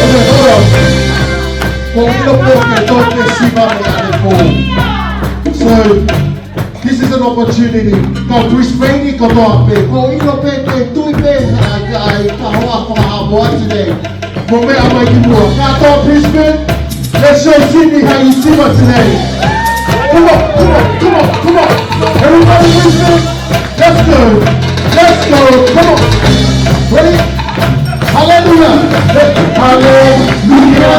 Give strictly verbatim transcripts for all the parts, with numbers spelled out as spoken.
Okay, hold on. Ko ʻilo pē ke tau ke siva mo ʻAne Pō. So, this is an opportunity. Ko Brisbane kotoa pē. Ko ʻilo pē ke tui pē ai, ai, ka hoa ko ha boa today. Mo meʻa mai ki muʻa. Kātoa Brisbane, let's show Sydney how you siva today. Come on, come on, come on, come on. Everybody Brisbane, let's go. Let's go. Come on. Ready? Hallelujah. Hallelujah.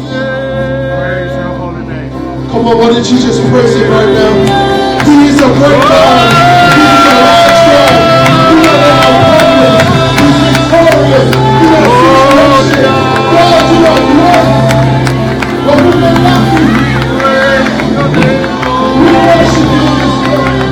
Praise your holy name. Come on, why don't you just praise him right now? He is a great God. He is a righteous God. He is our He's victorious. He has salvation. God, you are great. But we may not be. We worship you in this place.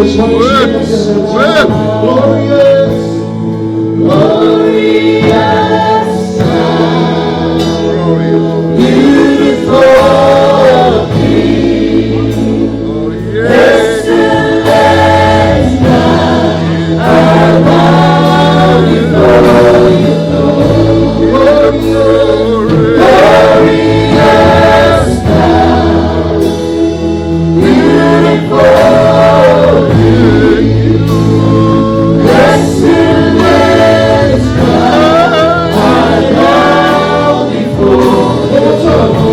Glorious, glorious, glorious, beautiful King. Excellent God, I bow before your throne. Glorious God, beautiful King, excellent God, I bow before your throne.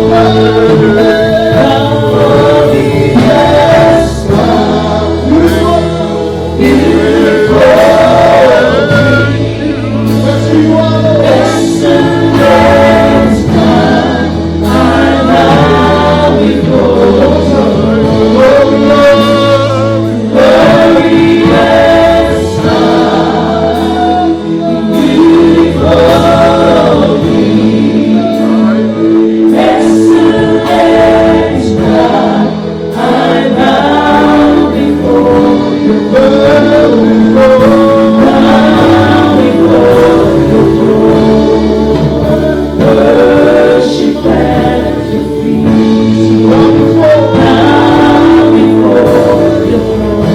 Glorious God, beautiful, beautiful King. That's who you are, Lord. Excellent God, I bow before your throne. Glorious God, beautiful King, excellent God, I bow before your throne. Bow before your throne. Worship at your feet. Bow before, bow before your throne.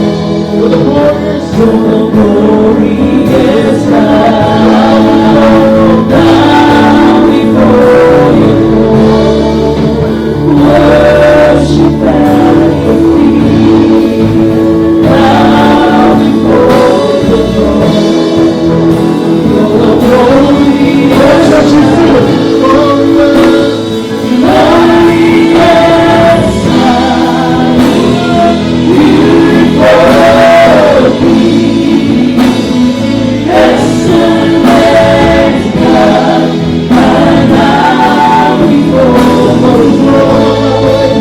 You're the glorious, you're the glorious God. Bow before your throne. Worship at your feet. Bow before your throne. You're the glorious God. Glorious God, beautiful King, excellent God, I bow before your throne.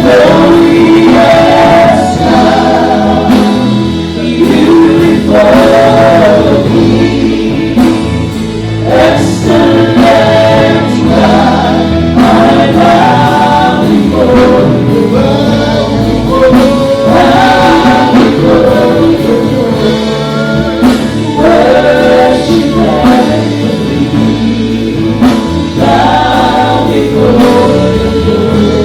Glorious God, beautiful King, excellent God, I bow before you, bow before you, bow before you. Worship at your feet, bow before your throne.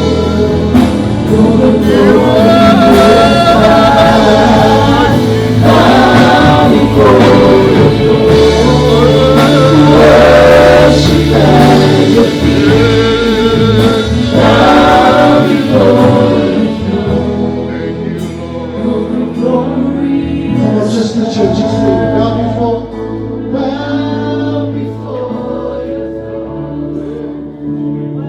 Come on, just the church, just sing. Bow before, bow before your throne.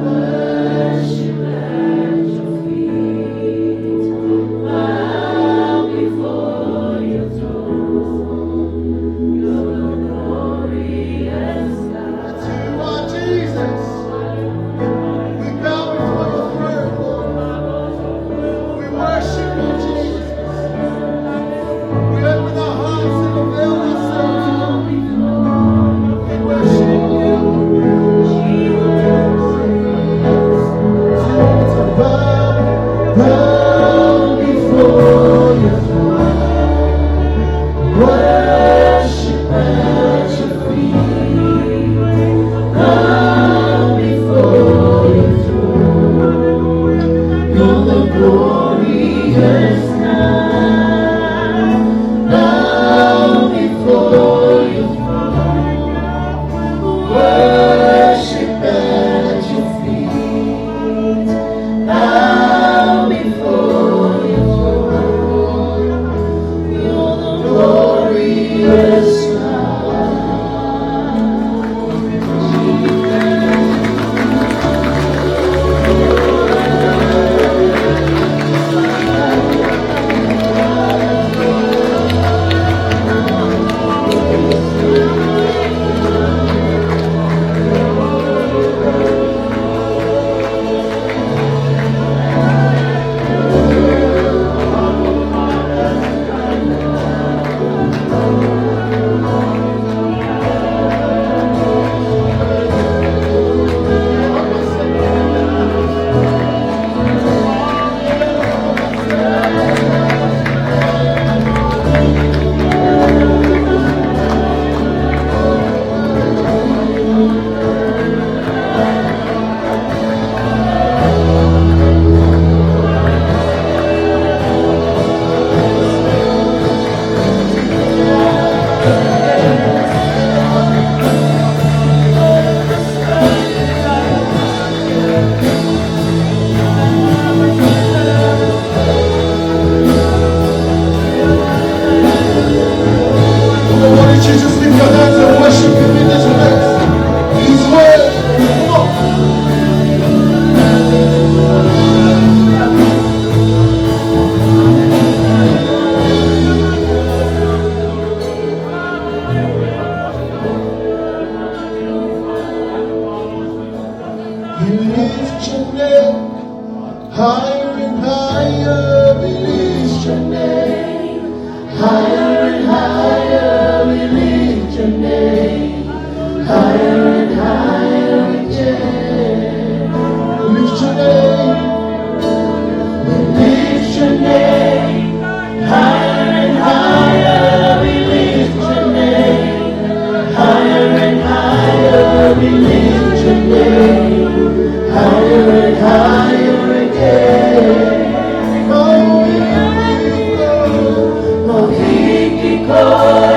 Worship at your feet. Bow before your throne. You're the glorious God. That's who you are, Jesus. We bow before your throne, Lord. We worship you, Jesus. We open our hearts and avail ourselves. We worship you. Bow, bow before your throne. Worship at your feet. Bow before your throne. You're the glorious God. Bow before your throne. Worship at your feet. Bow before your throne. You're the glorious Come on, why don't you just lift your hands and worship him in this place? He's worthy. Come on. We lift your name higher and higher. We lift your name higher and higher. We lift your name higher and higher again. We lift your name. We lift your name higher and higher. We lift your name higher and higher. We lift your name higher and higher again. Mau hiki koe, mau hiki koe,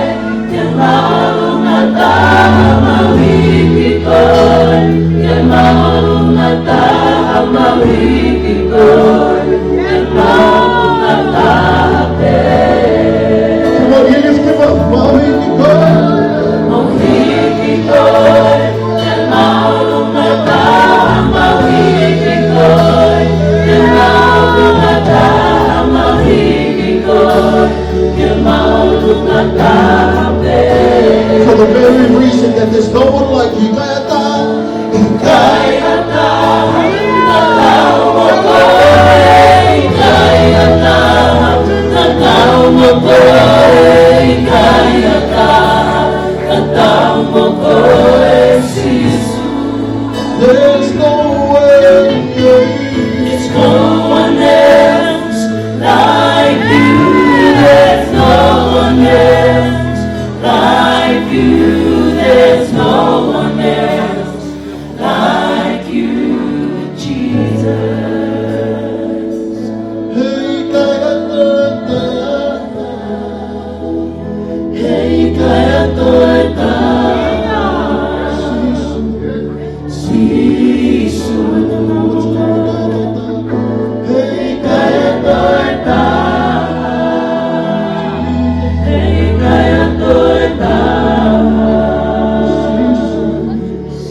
ke maʻu ʻa e ngataʻanga. Mau hiki koe, ke maʻu ʻa e ngataʻanga. Mau hiki koe, ke maʻu ʻa e ngataʻanga pē. Come on, you lift him up. Mau hiki koe, mau hiki koe, ke maʻu ʻa e ngataʻanga. Mau hiki koe, ke maʻu ʻa e ngataʻanga. Mau hiki koe, ke maʻu ʻa e ngataʻanga pē. For the very reason that there's no one like you, ʻIkai ha taha, ʻikai ha taha tatau mo koe, ʻikai ha taha tatau mo koe, ʻikai ha taha tatau mo koe, Sīsū. There's no way. There's no one else like you. There's no one else like you. There's no one else like you, Jesus. ʻIkai ha taha, ʻikai ha taha, Sīsū. Sīsū. ʻIkai ha taha, ʻikai ha taha,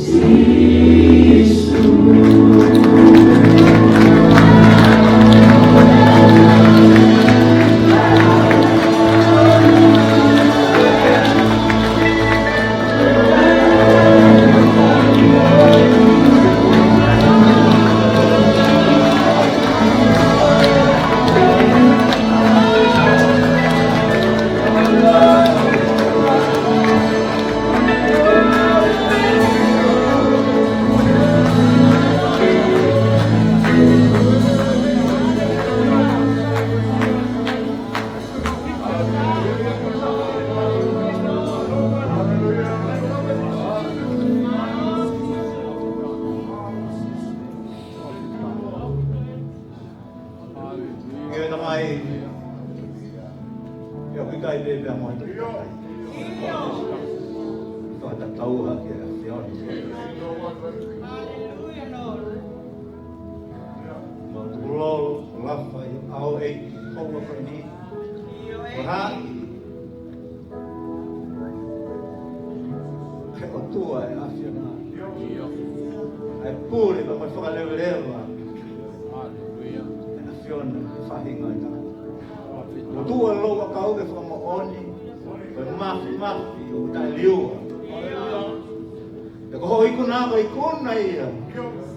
Sīsū. ʻE Tamai, ʻoku ʻikai pē pea mo e tau. Fakatatau hake ʻa e ʻAfiona. Mau tukulolo, lafa ʻi ho ʻao ʻEiki, houa ko eni. Ko hai ʻa e ʻOtua ʻa e ʻAfiona, ʻa e pule pea mo e fakaleveleva ʻa e ʻAfiona ʻi he faʻahinga ʻo e tangata. ʻOtua, ʻoku ou kau ke fakamoʻoni, ko e mafimafi ʻoku taʻeliua. He ko hoʻo ikuna, ko e ikuna ia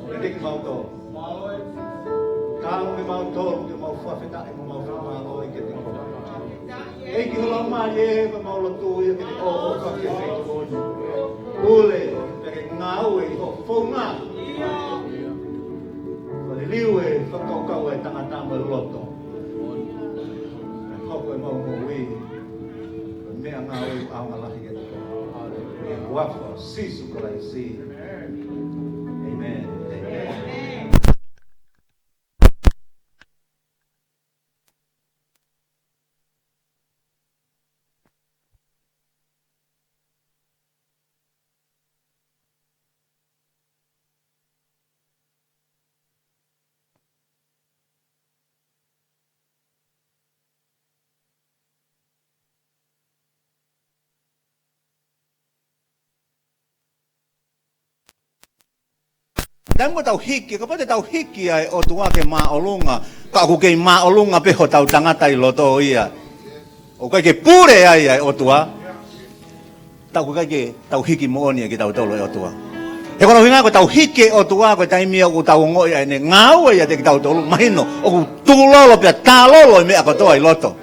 kiate kimautolu. Kau kimautolu ke mau fakafetaʻi mo mau fakamālō kiate koe. ʻEiki, ko e Laumālie, ko ʻemau lotu ia ke ke ʻoʻofa ki he feituʻu ni. Pule, pea ke ngāue ʻi hoʻo founga. Fai liliu e fakakaukau ʻa e tangata mo e loto. Hoko ʻemau moʻui ko e meʻangāue ʻaonga lahi kiate koe. ʻI he huafa ʻo Sīsū Kalaisi. ʻĒmeni. Taimi ko ē tau hiki, kapau te tau hiki ʻa e ʻOtua ke māʻolunga, ka ʻoku kei māʻolunga pē hotau tangata ʻi loto ia, ʻoku ʻikai ke pule ai ʻa e ʻOtua, tau ʻikai ke tau hiki moʻoni ʻa kitautolu ʻe he ʻOtua. He ko hono ʻuhinga ko ʻetau hiki ʻa e ʻOtua ko e taimi ia ʻoku tau ongoʻi ʻa ʻene ngāue ʻiate kitautolu, mahino ʻoku tukulolo pea tālolo e meʻa kotoa ʻi loto.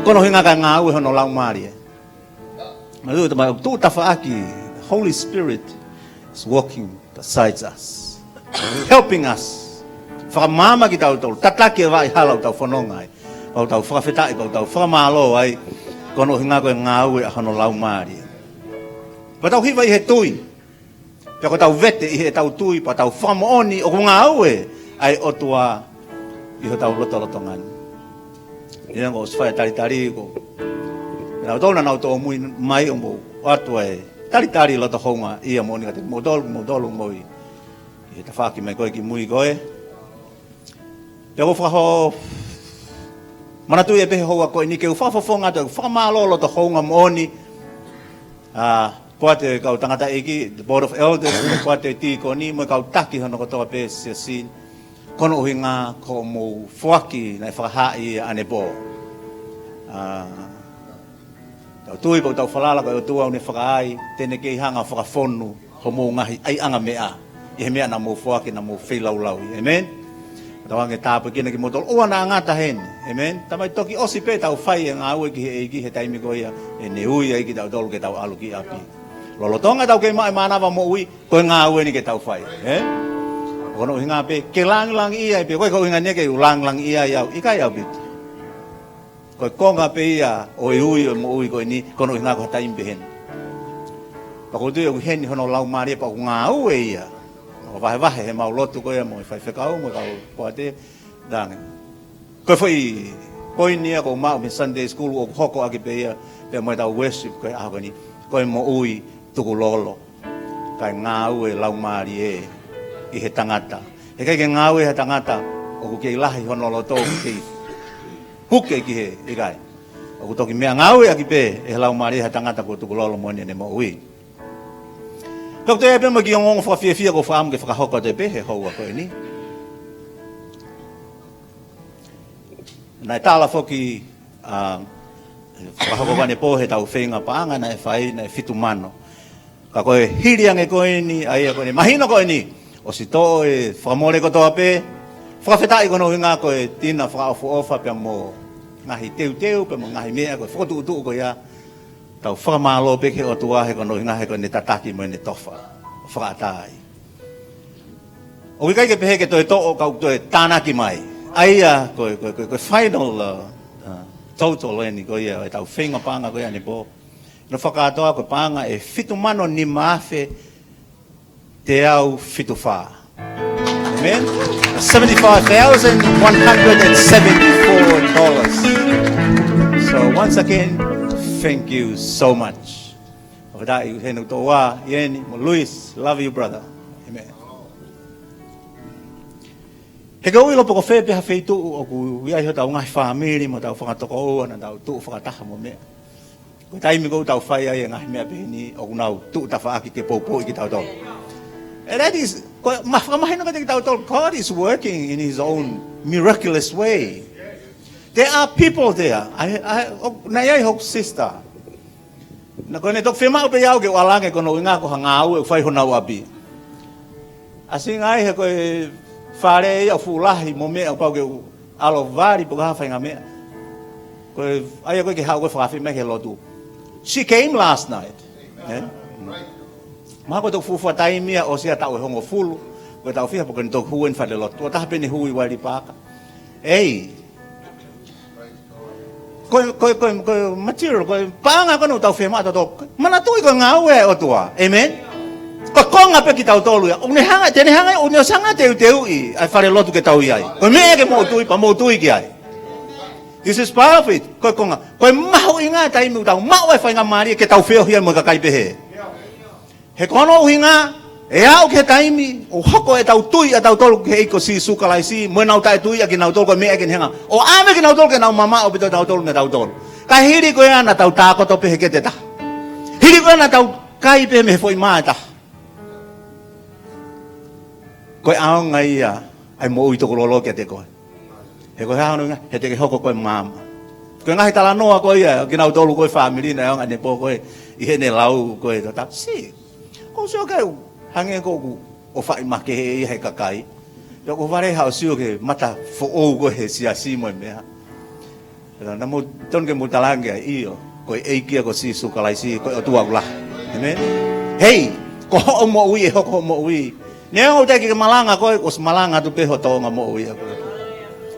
Ko hono ʻuhinga kae ngāue hono Laumālie. Mālō, tama, tuʻu tafaʻaki, Holy Spirit is walking besides us, helping us. Fakamaama kitautolu, tataki e vaʻa hala ʻoku tau fononga ai. Pea ʻoku tau fakafetaʻi, pea ʻoku tau fakamālō ai, ko hono ʻuhinga ko e ngāue ʻa hono Laumālie. Pea tau hiva ʻi he tui. Pea ko ʻetau vete ʻi heʻetau tui, pea tau fakamoʻoni ʻoku ngāue ʻa e ʻOtua ʻi hotau lotolotonga ni. ʻIa, kuo ʻosi fai e talitali ko ē. Naʻa nau tō, naʻa nau tōmui mai ʻo mou ʻoatu e talitali loto houngaʻia moʻoni kiate kimoutolu, kimoutolu ʻoku mou ʻi he tafaʻaki mai ko ē ki mui ko ē. Pea ʻoku ou fakahoa, manatuʻi ʻe pehē houa ko eni ke u fakafofonga atu ʻeku fakamālō loto hounga moʻoni. ʻA, ko ʻete kau tangataʻeiki, the Board of Elders, ko ʻete tīkoni, mo e kau taki hono kotoa pē siasi. Ko hono ʻuhinga ko hoʻomou foaki naʻe fakahā ʻi ʻanepō. ʻA, tau tui pea tau falala ko e ʻOtua ʻoku ne fakaai, te ne kei hanga ʻo fakafonu hoʻomou ngaahi ʻaiʻanga meʻa ʻi he meʻa naʻa mou foaki, naʻa mou feilaulau. ʻĒmeni. Tau hanga ʻo tāpuekina kimoutolu ʻoua naʻa ngata heni. ʻĒmeni. Tama, toki ʻosi pē ʻetau fai e ngāue ki he ʻEiki he taimi ko ia ʻene ui ai kitautolu ke tau ʻalu ki ʻapi. Lolotonga ʻetau kei maʻu e mānava moʻui, ko e ngāue eni ke tau fai. Ē? Ko hono ʻuhinga pē ke langilangiʻia ai pē, ko e, ko e ʻuhinga eni ke u langilangiʻia ai au, ʻikai ʻaupito. Ko e konga pē ia ʻo e ui ʻo e moʻui ko eni, ko hono ʻuhinga ko ha taimi pē heni. Pea ʻoku ou tui ʻoku ʻi heni hono Laumālie pea ʻoku ngāue ia. ʻO vahevahe heʻemau lotu ko ia mo e faifekau, mo e kau poate, langi. Ko e foʻi poini ia ʻoku ou maʻu mei he Sunday school ʻoku hoko ʻaki pē ia, pea mo ʻetau worship ko e ʻaho ko eni. Ko e moʻui tukulolo. Kae ngāue Laumālie ʻi he tangata. He ʻikai ke ngāue ha tangata ʻoku kei lahi hono loto, ʻoku kei puke ki he, ʻikai. ʻOku toki meʻangāueʻaki pē ʻe he Laumālie ha tangata kuo tukulolo moʻoni ʻene moʻui. Pea ʻoku toe pē mo e kiʻi ongoongo fakafiefia ʻoku ou fakaʻamu ke fakahoko atu pē he houa ko eni. Naʻe tala foki, ʻa, fakahoko ʻanepō heʻetau feinga paʻanga naʻe fai, naʻe fitu mano. Ka ko e hili ange ko eni, ʻa ia ko eni, mahino ko eni, ʻosi toʻo e fakamole kotoa pē, fakafetaʻi ko hono ʻuhinga ko e tina fakaʻofoʻofa pea mo e ngaahi teuteu, pea mo e ngaahi meʻa ko e fokotuʻutuʻu ko ia, tau fakamālō pē ki he ʻOtua he ko hono ʻuhinga he ko ʻene tataki mo ʻene tofa, fakaʻatā ai. ʻOku ʻikai ke pehē ke toe toʻo ka ʻoku toe tānaki mai. ʻA ia, ko e, ko e, ko e, ko e final, uh, uh, total eni ko ia, ʻetau feinga paʻanga ko ia ʻanepō. Naʻe fakakātoa ko e paʻanga ʻe fitu mano nima afe teau fitu fā. ʻĒmeni? Seventy-five thousand one hundred and seventy-four dollars. So once again, thank you so much. Fakafetaʻi heni ʻOtua, Ieni, mo Luis, love you, brother. ʻĒmeni. He ʻoku ou ʻilo pe ko fē pē ha feituʻu ʻoku ʻi ai hotau ngaahi fāmili mo hotau fanga tokoua naʻa tau tuʻu fakataha mo meʻa. Ko e taimi ʻoku tau fai ai e ngaahi meʻa pehē ni ʻoku nau tuʻu tafaʻaki ke poupouʻi kitautolu. And that is, ko e, ma-, fakamahino kiate kitautolu, God is working in his own miraculous way. There are people there. I, I, ʻo, naʻe ʻi ai hoku sister. Naʻa ko ʻene toki fiemaʻu pē au ke u ʻalu ange ko hono ʻuhinga ko ha ngāue ʻoku fai honau ʻapi. ʻAsinga ai he ko e fale ia ʻoku fuʻu lahi mo meʻa ʻoku pau ke u ʻalu ʻo vali pe ko ha faʻahinga meʻa. Ko e, ʻa ia ko ē ke haʻu ko ē fakaafeʻi mai ki he lotu. She came last night. Eh? Mahalo ko e toki fuofua taimi ia ʻosi ʻa e taʻu ʻe hongofulu, ko e taʻu fiha pe ko ʻene toki hū eni fale lotu. Tuʻo taha pē ʻene hū ʻi Wailipaka. Ei, ko e, ko e, ko e, ko e material, ko e paʻanga ko ē naʻa tau fiemaʻu ʻatautolu. Manatuʻi ko e ngāue ʻa e ʻOtua. ʻĒmeni? Ko e konga pē kitautolu ia. ʻOku ne hanga, te ne hanga, ʻoku ne ʻosi hanga ʻo teuteuʻi ʻa e fale lotu ke tau ʻi ai. Ko e meʻa ke mou tui, pea mou tui ki ai. This is part of it. Ko e konga. Ko e mahuʻinga taimi ʻoku tau maʻu ai e faingamālie ke tau feohi ai mo e kakai pehē. He ko hono ʻuhinga, ʻe aʻu ki he taimi ʻoku hoko ʻetau tui ʻatautolu ki he ʻEiki ko Sīsū Kalaisi, mo ʻenau taʻetui ʻa kinautolu ko e meʻa ke ne hanga ʻo ʻave kinautolu ke nau mamaʻo ʻaupito ʻatautolu meiate kitautolu. Kae hili ko ia naʻa tau tākoto pē he kete ʻe taha. Hili ko ia naʻa tau kai pē mei he foʻi mā ʻe taha. Ko e ʻaonga ia ʻa e moʻui tokololo kiate koe. He ko e hā hono ʻuhinga? He te ke hoko ko e maama. Ko e ngaahi talanoa ko ia, kinautolu ko e fāmili naʻe ʻaonga ʻanepō ko ē ʻi heʻene lau ko ē tatau. Sī, ʻoku ou sio ki ai ʻoku hangē ʻoku ʻofaʻi makehe ia he kakai. Pea ʻoku vale haʻo sio ki he mata foʻou ko ē he siasi mo e meʻa. Pea naʻa mou tonu ke mou talaange ai, ʻio, ko e ʻEiki ia ko Sīsū Kalaisi, ko e ʻOtua ʻoku lahi. ʻĒmeni? Hei, ko hoʻo moʻui ʻe hoko hoʻo moʻui. Neongo ʻoku teʻeki ke malanga koe, ʻosi malanga atu pē ho tōʻonga moʻui ʻa koe.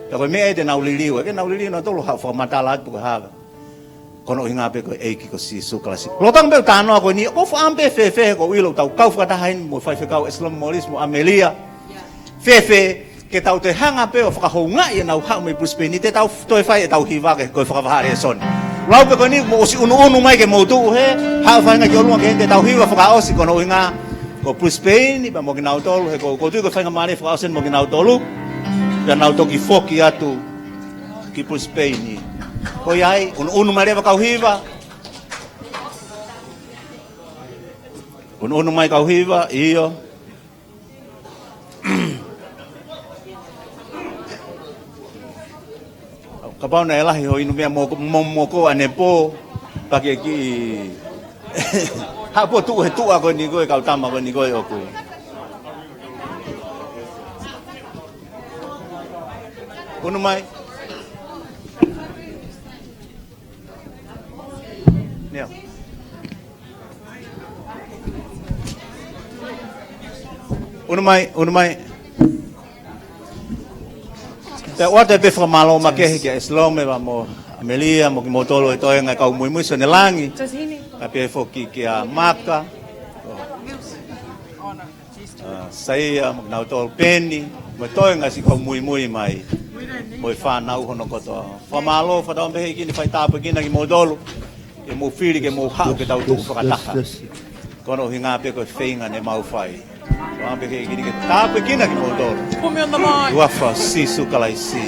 Pea ko e meʻa ia te nau liliu, ke nau liliu nautolu haʻu ʻo fakamatala atu pe ko e hā. Ko hono ʻuhinga pē ko e ʻEiki ko Sīsū Kalaisi. Lolotonga pē ʻeku talanoa ko eni, ʻoku ou faʻa ʻamu pē fēfē he ʻoku ou ʻilo ʻoku tau kau fakataha heni mo e faifekau ʻEsilome Molisi mo ʻAmelia. Fēfē, ke tau toe hanga pē ʻo fakahoungaʻi ʻenau haʻu mei Brisbane, te tau toe fai ʻetau hiva ke ko e fakavahaʻa lēsoni. Lau pē ko eni, mou ʻosi ʻunuʻunu mai ke mou tuʻu hē, haʻu fainga ki ʻolunga ke te tau hiva fakaʻosi ko hono ʻuhinga ko Brisbane, pea mo kinautolu, he ko, ʻoku ou tui ko e faingamālie fakaʻosi eni mo kinautolu, pea nau toki foki atu ki Brisbane. Ko ia ai, ʻunuʻunu mai leva kau hiva. ʻUnuʻunu mai kau hiva, ʻio. Kapau naʻe lahi hoʻo inu meʻa mo, mo, mo ko ʻanepō, pea ke kiʻi haʻu pē ʻo tuʻu he tuʻa ko eni ko e kau tama ko eni ko e ʻoku. ʻUnu mai. Neo. ʻUnu mai, ʻunu mai. Pea ʻoatu pē fakamālō makehe kia ʻEsilome pea mo ʻAmelia, mo kimoutolu e toenga e kau muimui Sione Langi. Ka pehē foki kia Maka. ʻA, Saia, mo kinautolu Peni, mo e toenga siʻi kau muimui mai. Mo e fānau hono kotoa. Fakamālō, fakatauange pē he ʻEiki ni fai tāpuekina kimoutolu. Ke mou fili, ke mou haʻu, ke tau tuʻu fakataha. Ko hono ʻuhinga pē ko e feinga ne mau fai. Fakatauange pē he ʻEiki ni ke tāpuekina kimoutolu. Put me on the mic. ʻI he huafa ʻo Sīsū Kalaisi.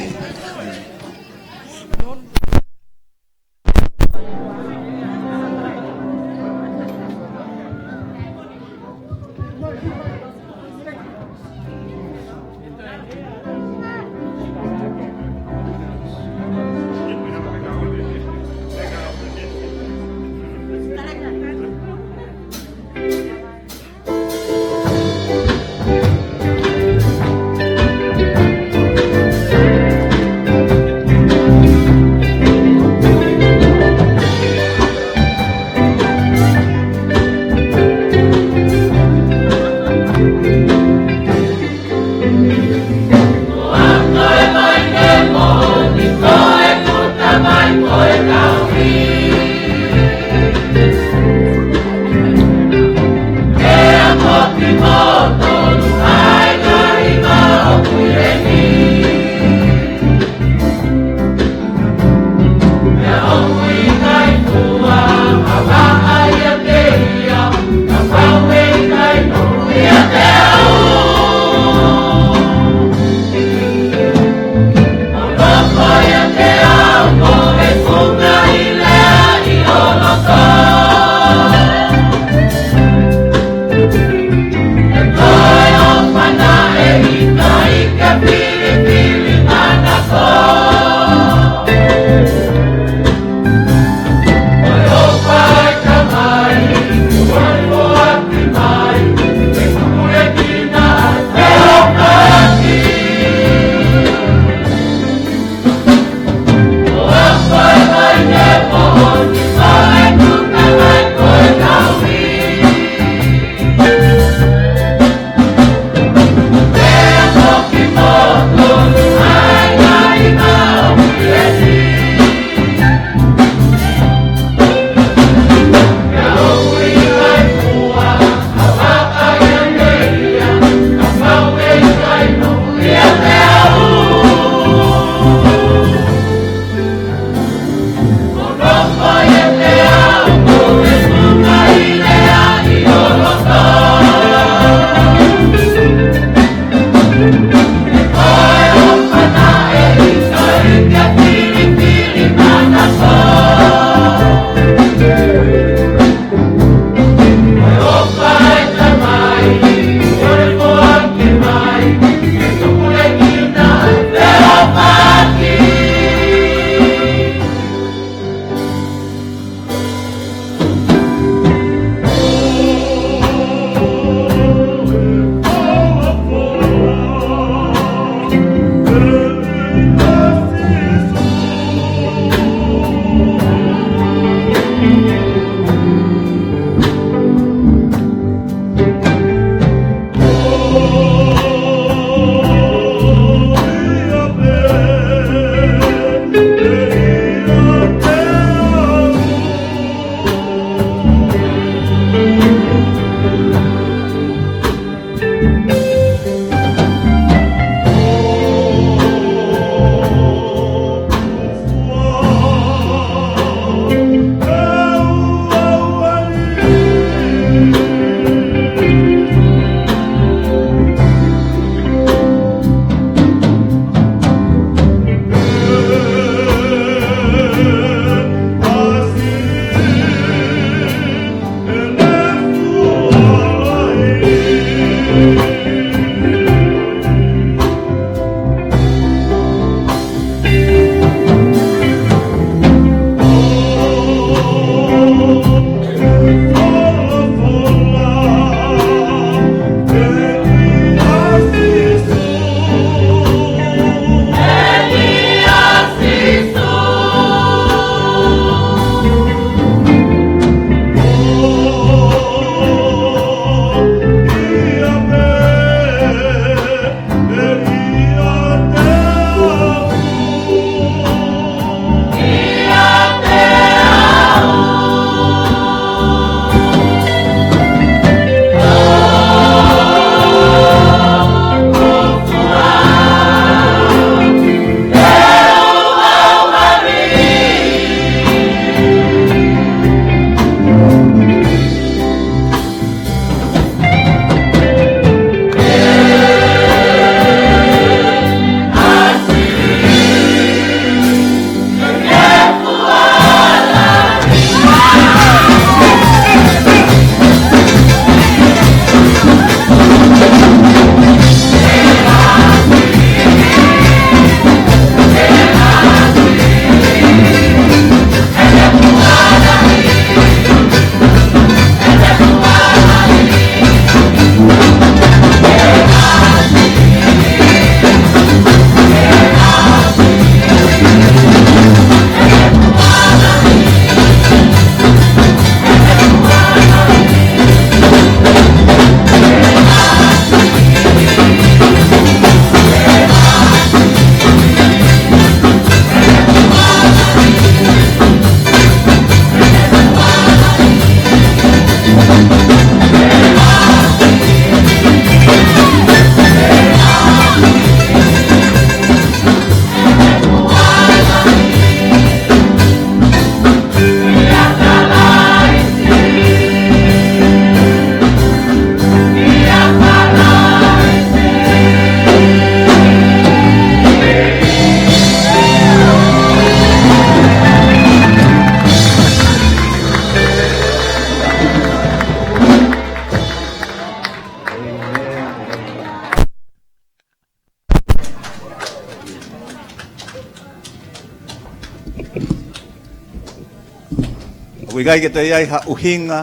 ʻOku ʻikai ke toe ʻi ai ha ʻuhinga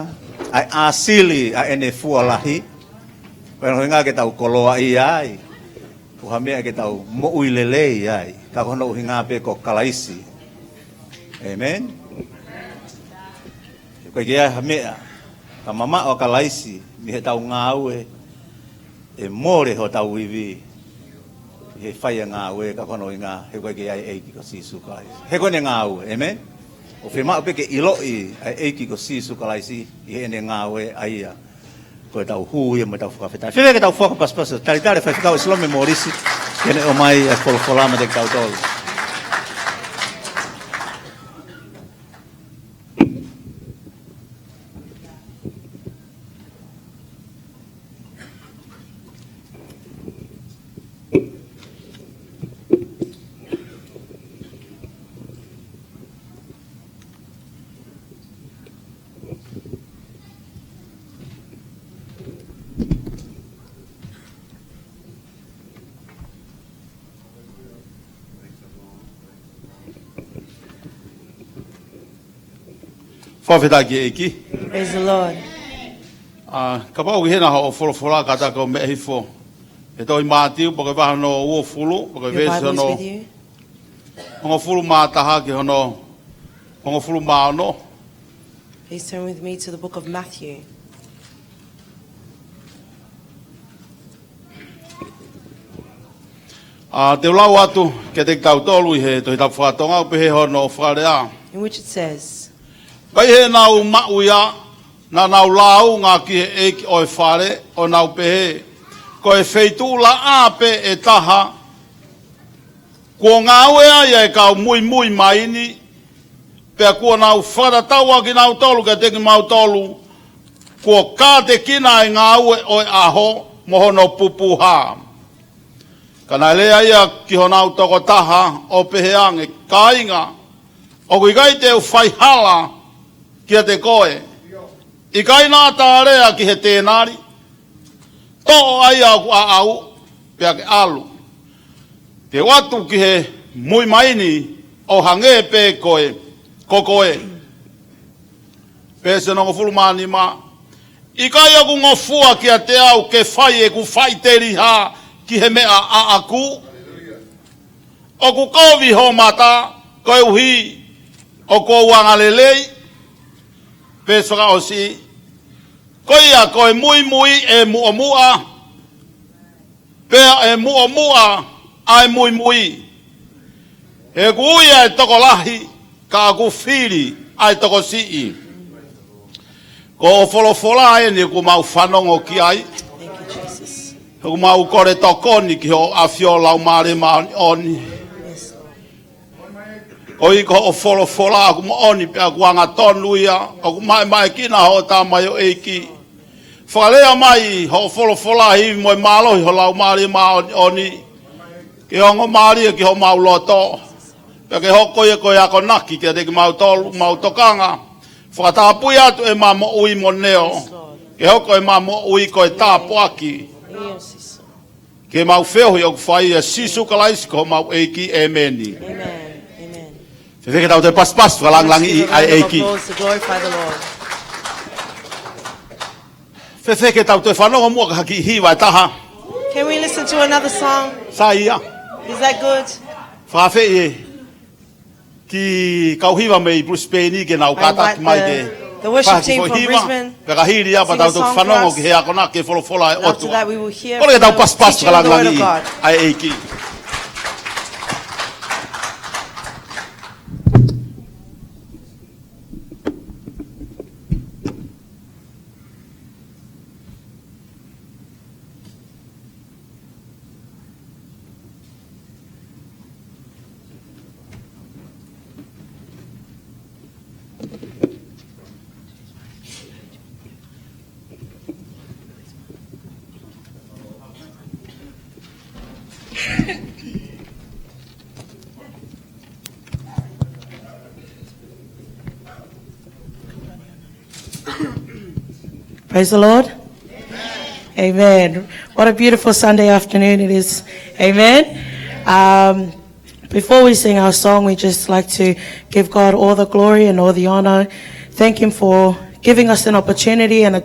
ʻa e ʻāsili ʻa ʻene fua lahi, ko e ʻuhinga ke tau koloaʻia ai, ko ha meʻa ke tau moʻui lelei ai, ka ko hono ʻuhinga pē ko Kalaisi. ʻĒmeni. ʻOku ʻikai ke ʻi ai ha meʻa, ka mamaʻo ʻa Kalaisi, mei heʻetau ngāue, ʻe mole hotau ivi, he fai ʻa e ngāue ka ko hono ʻuhinga, he ʻoku ʻikai ke ʻi ai ʻEiki ko Sīsū Kalaisi. He ko ʻene ngāue, ʻēmeni? ʻOku fiemaʻu pē ke ʻiloʻi ʻa e ʻEiki ko Sīsū Kalaisi ʻi heʻene ngāue ʻa ia. Ko ʻetau hū ia mo ʻetau fakafetaʻi. Fēfē ke tau fakapasipasi, talitali Faifekau ʻIsilome Molisi, ke ne ʻomai ʻa e folofola maʻa kitautolu. Fakafetaʻi ki he ʻEiki. Praise the Lord. ʻA, kapau ʻoku ʻi hena hoʻo folofola kātaki ʻo meʻa hifo. He tohi Mātiu, pea ko e vahe hono uofulu, pea ko e Your veesi Bible is hono with you? hongofulu mā taha ki hono hongofulu mā ono. Please turn with me to the book of Matthew. ʻA, te u lau atu kiate kitautolu ʻi he Tohi Tapu faka-Tonga ʻoku pehē hono fakalea. In which it says, Ka ʻi heʻenau maʻu ia, naʻa nau lāunga ki he ʻeiki ʻo e fale, ʻo nau pehē, Ko e feituʻu laʻā pē ʻe taha, kuo ngāue ai ʻa e kau muimui mai ni, pea kuo nau fakatatau ʻa kinautolu kiate kimautolu, kuo kātekina ʻa e ngāue ʻo e ʻaho mo hono pupuha. Ka naʻe lea ia ki honau tokotaha ʻo pehē ange, Kāinga, ʻoku ʻikai te u fai hala kiate koe. ʻIkai naʻa ta lea ki he tēnali, Toʻo ʻa ia ʻoku ʻaʻau, pea ke ʻalu. Te u ʻatu ki he muimui mai ni ʻo hangē pē ko e, ko koe. Veesi hono hongofulu mā nima, ʻIkai ʻoku ngofua kiate au ke fai ʻeku faʻiteliha ki he meʻa ʻaʻaku? ʻOku kovi ho mata, koeʻuhi ʻoku ou angalelei. Veesi fakaʻosi, Ko ia ko e muimui ʻe muʻomuʻa, pea ʻe muʻomuʻa ʻa e muimui. He ʻoku ui ʻa e tokolahi, ka ʻoku fili ʻa e tokosiʻi. Ko hoʻo folofola eni ʻoku mau fanongo ki ai. Thank you, Jesus. ʻOku mau kole tokoni ki hoʻo ʻAfio Laumālie Māʻoniʻoni. Yes, Lord. Koeʻuhi ko hoʻo folofola ʻoku moʻoni pea ʻoku angatonu ia, ʻoku maʻemaʻekina hoʻo tamaioʻeiki. Fakalea mai hoʻo folofola ʻi he ivi mo e mālohi ho Laumālie Māʻoniʻoni. Ke ongo mālie ki homau loto. Pea ke hoko ia ko e akonaki kiate kimautolu, mau tokanga. Fakatapui atu ʻema moʻui mo neo. Ke hoko ʻema moʻui ko e tāpuaki. Yes, Lord. Ke mau feohi ʻoku fai ʻia Sīsū Kalaisi ko homau ʻEiki. ʻĒmeni. Amen. Amen. Fēfē ke tau toe pasipasi, fakalāngilangiʻi ʻa e ʻEiki. Let's give a round of applause to glorify the Lord. Fēfē ke tau toe fanongo muʻa ki ha kiʻi hiva ʻe taha? Can we listen to another song? Sai ia. Is that good? Fakaafeʻi e kiʻi kau hiva mei Brisbane ke nau kātaki mai ke fai ha kiʻi foʻi hiva. Pea ka hili ia pea tau toki fanongo ki he akonaki e folofola ʻa e ʻOtua. Kole ke tau pasipasi, fakalāngilangiʻi ʻa e ʻEiki. Praise the Lord. Amen. What a beautiful Sunday afternoon it is. Amen. Um, before we sing our song, we just like to give God all the glory and all the honor Thank him for giving us an opportunity and, a,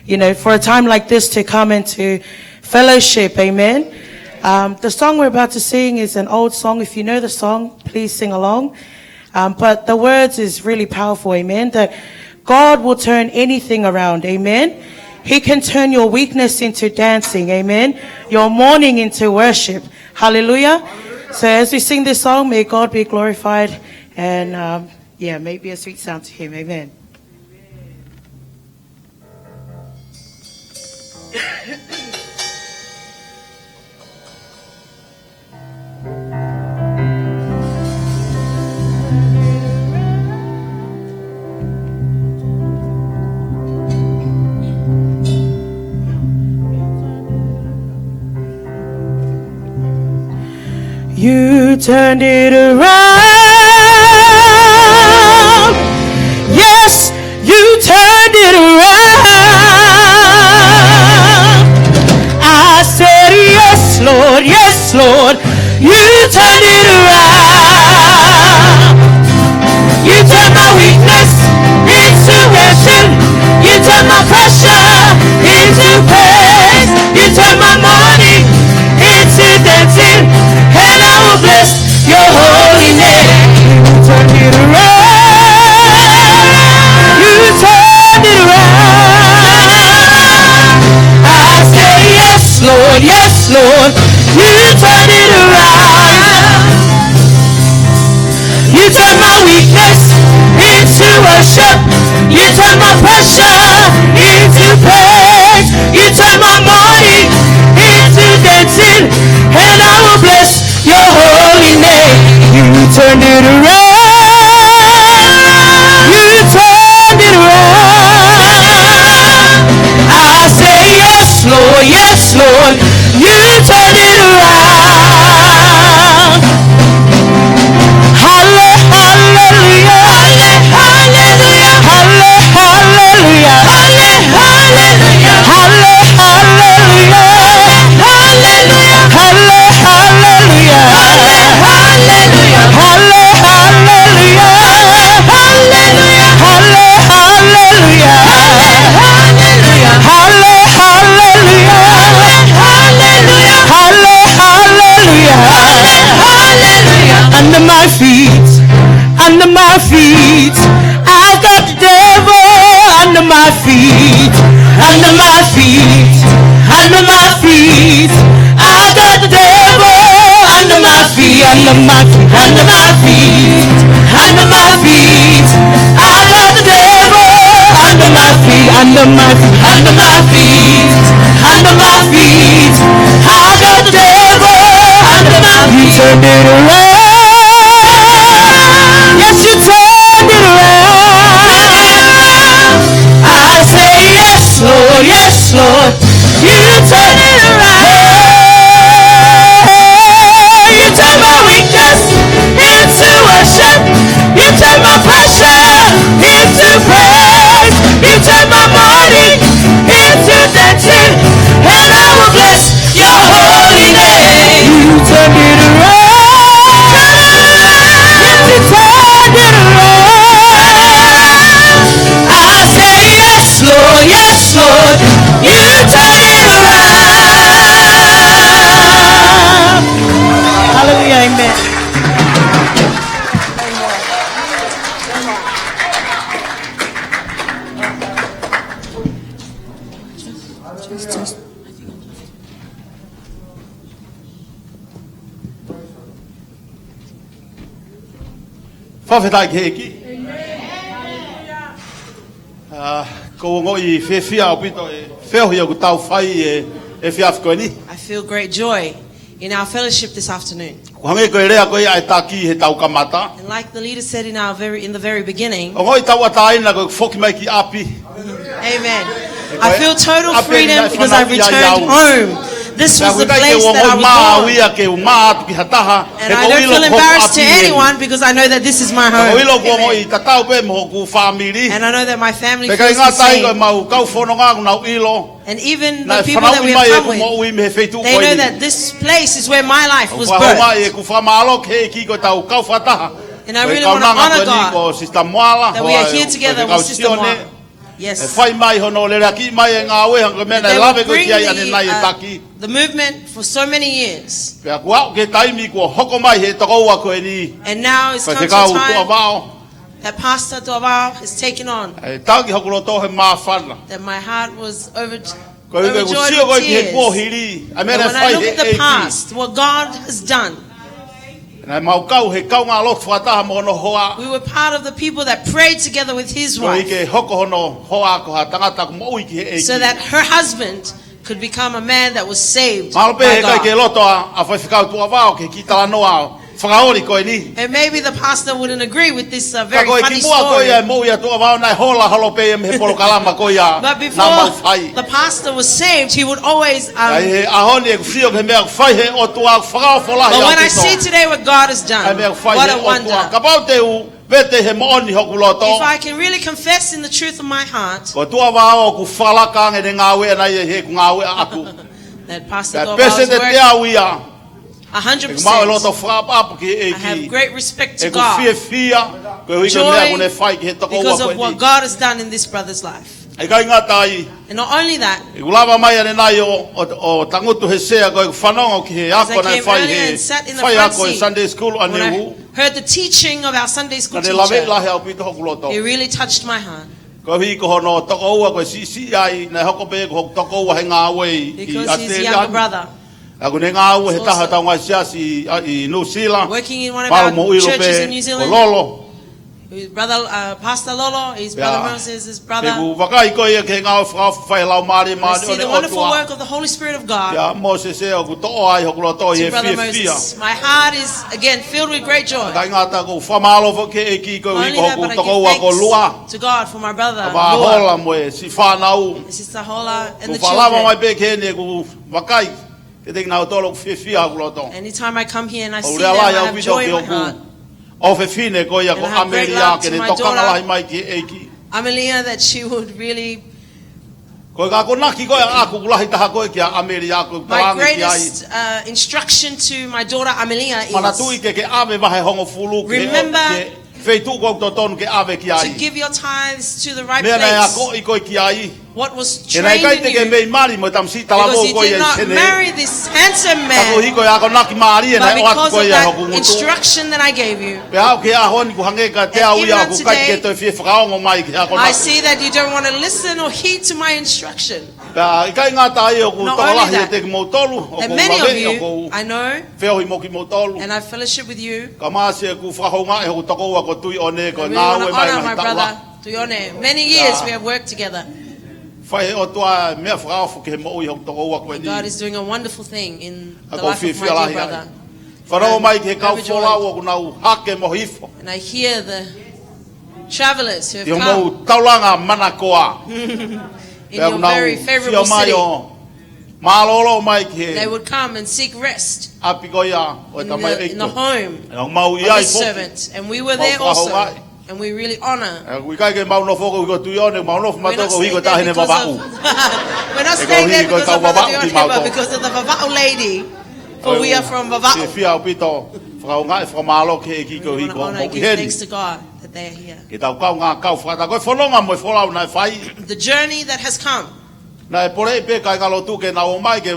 you know, for a time like this to come and to fellowship. Amen. Um, the song we're about to sing is an old song. If you know the song, please sing along. Um, but the words is really powerful. Amen. That God will turn anything around. Amen. He can turn your weakness into dancing. Amen. Your mourning into worship. Hallelujah. So as we sing this song, may God be glorified and, um, yeah, may it be a sweet sound to him. Amen. You turned it around. Yes, you turned it around. I said, "Yes, Lord, yes, Lord, you turned it around." You turn my weakness into worship. You turn my pressure into praise. You turn my mourning into dancing. And I will bless your holy name. You turned it around. You turned it around. I say, "Yes, Lord, yes, Lord, you turned it around." You turn my weakness into worship. You turn my pressure into praise. You turn my mourning into dancing. And I will bless your holy name. You turned it around. You turned it around. I say, "Yes, Lord, yes, Lord, you turned it around." Halle-, hallelujah. Halle-, hallelujah. Halle-, hallelujah. Halle-, hallelujah. Halle-, hallelujah. Halle-, hallelujah. Halle-, hallelujah. Halle-, hallelujah. Halle-, hallelujah. Halle-, hallelujah. Halle-, hallelujah. Halle-, hallelujah. Halle-, hallelujah. Halle-, hallelujah. Halle-, hallelujah. Under my feet, under my feet, I've got the devil under my feet, under my feet, under my feet. I've got the devil under my feet, under my feet, under my feet, under my feet. I've got the devil under my feet, under my feet, under my feet, under my feet. I've got the devil under my feet. You turned it around. Yes, you turned it around. I say, "Yes, Lord, yes, Lord, you turn it around." You turn my weakness into worship. You turn my pressure into praise. You turn my mourning into dancing. And I will bless your holy name. You turned it around. Yes, you turned it around. I say, "Yes, Lord, yes, Lord, you turn it around." Hallelujah, amen. Fakafetaʻi ki he ʻEiki. ʻA, ʻoku ou ongoʻi fiefia ʻaupito e feohi ʻoku tau fai he, he efiafi ko eni. I feel great joy in our fellowship this afternoon. ʻOku hangē ko e lea ko ia ʻa e taki he tau kamata. And like the leader said in our very, in the very beginning, ʻOku ou ongoʻi tauʻatāina ko e foki mai ki ʻapi. Amen. I feel total freedom because I've returned home. This was the place that I was born. Pea ʻoku ʻikai ke u ongoʻi maau ia ke u mā atu ki ha taha. And I don't feel embarrassed to anyone because I know that this is my home. He ko e ʻilo ʻoku ou ongoʻi tatau pē mo hoku fāmili. And I know that my family feels the same. Pea ʻikai ngata ai, ko ʻemau kau fononga ʻoku nau ʻilo. And even the people that we have come with, they know that this place is where my life was birthed. Naʻe fanauʻi mai ʻeku moʻui mei he feituʻu ko eni. ʻOku ou fakamālō ki he ʻEiki ko e tau kau fakataha. And I really want to honor God that we are here together with Sister Moala. Yes. ʻE fai mai hono leleakiʻi mai e ngāue, hangē ko e meʻa naʻe lave ko ē ki ai ʻanenai e taki. The movement for so many years. Pea kuo aʻu ki he taimi kuo hoko mai he tokoua ko eni. And now it's come to a time that Pastor Tuʻavao has taken on. ʻE taki hoku loto he māfana. That my heart was over Ko e ʻuhi ko e sio ko ē ki he kuohili, ʻa e meʻa naʻe fai he ʻEiki. What God has done. Naʻa mau kau he kaungālotu fakataha mo hono hoa. We were part of the people that prayed together with his wife. Koeʻuhi ke hoko hono hoa ko ha tangata kuo moʻui ki he ʻEiki. So that her husband could become a man that was saved by God. Mālō pē he ʻikai ke loto ʻa, ʻa Faifekau Tuʻavao ke kiʻi talanoa fakaoli ko eni. And maybe the pastor wouldn't agree with this, uh, very funny story. Ka ko e kimuʻa ko ia e moʻui ʻa Tuʻavao naʻe hola holo pē ia mei he polokalama ko ia naʻa mau fai. But before the pastor was saved, he would always, um, ʻI he ʻaho ni ʻeku sio ki he meʻa ʻoku fai he ʻOtua, fakaofo lahi ʻaupito. But when I see today what God has done, what a wonder. ʻA e meʻa ʻoku fai he ʻOtua. Kapau te u vete he moʻoni hoku loto. If I can really confess in the truth of my heart, Ko Tuʻavao ʻoku fakalaka ange ʻene ngāue ʻana ia he ʻeku ngāue ʻaʻaku. That Pastor Tuʻavao is worth a hundred percent. Pea pēseti teau ia. ʻEku maʻu e loto fakaʻapaʻapa ki he ʻEiki. I have great respect to God. ʻEku fiefia koeʻuhi ko e meʻa kuo ne fai ki he tokoua ko eni. Joy because of what God has done in this brother's life. ʻIkai ngata ai. And not only that, ʻI heʻeku lava mai ʻanenai ʻo, ʻo, ʻo tangutu he sea ko ʻeku fanongo ki he ako naʻe fai he faiako e Sunday school ʻaneuhu. As I came earlier and sat in the front seat, when I heard the teaching of our Sunday school teacher, Ka ne laveʻi lahi ʻaupito hoku loto. It really touched my heart. Koeʻuhi ko hono tokoua ko e siʻisiʻi ai, naʻe hoko pē ko hoku tokoua he ngāue ʻi, ʻi ʻAositelēlia. Because his younger brother. ʻA ia ʻoku ne ngāue he taha ʻetau ngaahi siasi ʻi, ʻi Nuʻu Sila. Working in one of our churches in New Zealand. Palo mo ʻilo pē ko Lolo. His brother, uh, Pastor Lolo, his brother Moses, his brother. Pea, pea ʻoku ou vakai ko ia ki he ngāue fakaofo ʻa e Laumālie Māʻoniʻoni ʻo e ʻOtua. And I see the wonderful work of the Holy Spirit of God. Pea Mōsese ʻoku toʻo ai hoku loto ʻi he fiefia. To Brother Moses. My heart is again filled with great joy. ʻIkai ngata ʻoku ou fakamālō foki ki he ʻEiki koeʻuhi ko hoku tokoua ko Lua. Not only that, but I give thanks to God for my brother, Lua. Kava Hola mo e siʻi fānau. And Sister Hola and the children. ʻOku ou fakalava mai pē ki heni ʻoku ou vakai kiate kinautolu ʻoku fiefia hoku loto. Anytime I come here and I see them, I have joy in my heart. ʻOku ou lea lahi ʻaupito ki hoku ʻofefine ko ia ko ʻAmelia ke ne tokanga lahi mai ki he ʻEiki. And I have great love to my daughter, Amelia, that she would really Ko e akonaki ko ē ʻaʻaku ʻoku lahi taha ko ē kia ʻAmelia ʻoku ou talaange ki ai. My greatest, uh, instruction to my daughter Amelia is, Manatuʻi ke ke ʻave vahe hongofulu ki he, remember, ki he feituʻu ʻoku totonu ke ʻave ki ai. To give your tithes to the right place. Meʻa naʻe akoʻi koe ki ai. What was trained in you. He naʻe ʻikai te ke mei mali mo e tamasiʻi talavou ko ia ʻi Senē. Because you did not marry this handsome man. Ka koeʻuhi ko e akonaki mālie naʻe ʻoatu ko ia ʻe hoku ngutu. But because of that instruction that I gave you. Pea aʻu ki he ʻaho ni ʻoku hangē kiate au ia ʻoku ʻikai ke toe fie fakaongo mai ki he akonaki. And even today, I see that you don't want to listen or heed to my instruction. Pea ʻikai ngata ai ʻoku ou tokolahi ʻiate kimoutolu, ʻoku ou laveʻi, ʻoku ou feohi mo kimoutolu. Not only that, and many of you, I know, and I fellowship with you. Ka māsi ʻeku fakahoungaʻi hoku tokoua ko Tuʻiʻone, ko e ngāue mai ngaahi taʻu lahi. I really wanna honor my brother Tuʻiʻone. Many years we have worked together. Pea fai ʻe he ʻOtua e meʻa fakaofo ki he moʻui hoku tokoua ko eni. And God is doing a wonderful thing in the life of my dear brother. ʻOku ou fiefia lahi ai. Fanongo mai ki he kau folau ʻoku nau hake mo hifo. And I'm overjoyed. And I hear the travelers who have come. ʻI hoʻomou taulanga manakoa. In your very favorable city. Pea ʻoku nau sio mai ʻo mālōlō mai ki he ʻapi ko ia ʻo e tamaioʻeiki ko ē. They would come and seek rest in the, in the home of this servant. ʻOku mau ʻi ai foki. And we were there also. ʻOku mau fakahoungaʻi. And we really honor. ʻOku ʻikai ke mau nofo koeʻuhi ko Tuʻiʻone, mau nofo mātuʻa koeʻuhi ko e taʻahine Vavaʻu. We're not staying there because of Brother Tuʻiʻone, but because of the Vavaʻu lady. For we are from Vavaʻu. ʻOku ou fiefia ʻaupito, fakahoungaʻi, fakamālō ki he ʻEiki koeʻuhi ko hoʻomou ʻi heni. And we wanna honor and give thanks to God that they are here. Ke tau kaungā kau fakataha. Ko e fononga mo e folau naʻe fai. The journey that has come. Naʻe poleʻi pē kāingalotu ke nau ō mai ke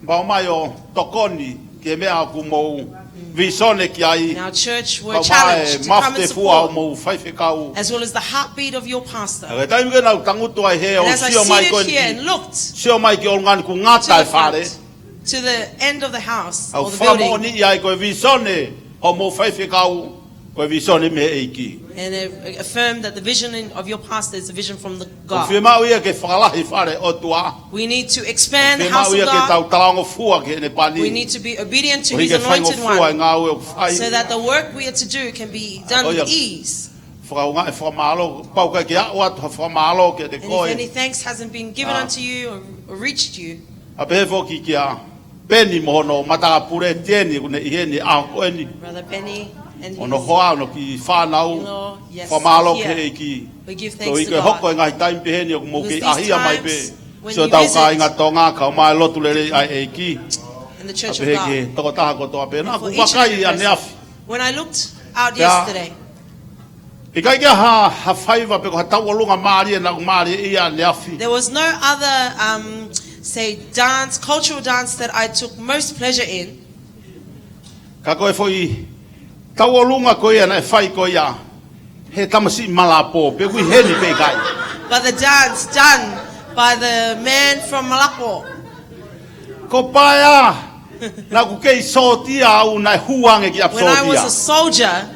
mau ō mai ʻo tokoni ki he meʻa ʻoku mou vīsone ki ai. And our church were challenged to come and support, Kau mai e mafu tefua ʻo hoʻomou faifekau. As well as the heartbeat of your pastor. ʻA ia ko e taimi ko ē naʻa ku tangutu ai hē ʻo sio mai ko eni. And as I seated here and looked to the front, ʻoku ngata e fale. To the end of the house or the building. ʻOku ou fakamoʻoniʻi ai ko e vīsone ʻo hoʻomou faifekau ko e vīsone mei he ʻEiki. And it affirmed that the vision in, of your pastor is a vision from the God. ʻOku fiemaʻu ia ke fakalahi e fale ʻo e ʻOtua. We need to expand the house of God. ʻOku fiemaʻu ia ke tau talangofua ki heʻene pani. We need to be obedient to his anointed one. Koeʻuhi ke faingofua e ngāue ʻoku fai. So that the work we are to do can be done with ease. Fakahoungaʻi e fakamālō, kapau ʻoku ʻikai ke aʻu atu ha fakamālō kiate koe. And if any thanks hasn't been given unto you or, or reached you, ʻA ia pehē foki kia Peni mo hono matāpule Tieni ʻoku ne ʻi heni he ʻaho ko eni. Brother Benny and his in-law, yes, are here. Hono hoa, hono kiʻi fānau. Fakamālō ki he ʻEiki. We give thanks to God. Koeʻuhi ko e hoko e ngaahi taimi pehē ni ʻoku mou kei ʻahia mai pē. Because these times when you visit, Siʻotau kāinga Tonga, kau mai lotu lelei ʻa e ʻEiki. In the church of God. ʻA ia pehē ki he tokotaha kotoa pē. And for each and every person. Naʻa ku vakai ʻaneafi. When I looked out yesterday. ʻIkai ke ha, ha faiva pe ko ha tauʻolunga mālie naʻa ku mālieʻia ʻaneafi. There was no other, um, say, dance, cultural dance that I took most pleasure in. Ka ko e foʻi tauʻolunga ko ia naʻe fai ko ia he tamasiʻi Malapō, pe ʻoku ʻi heni pe ʻikai. But the dance done by the man from Malapō. Ko Paea, naʻa ku kei sōtia au naʻe hū ange ki ʻapi sōtia. When I was a soldier,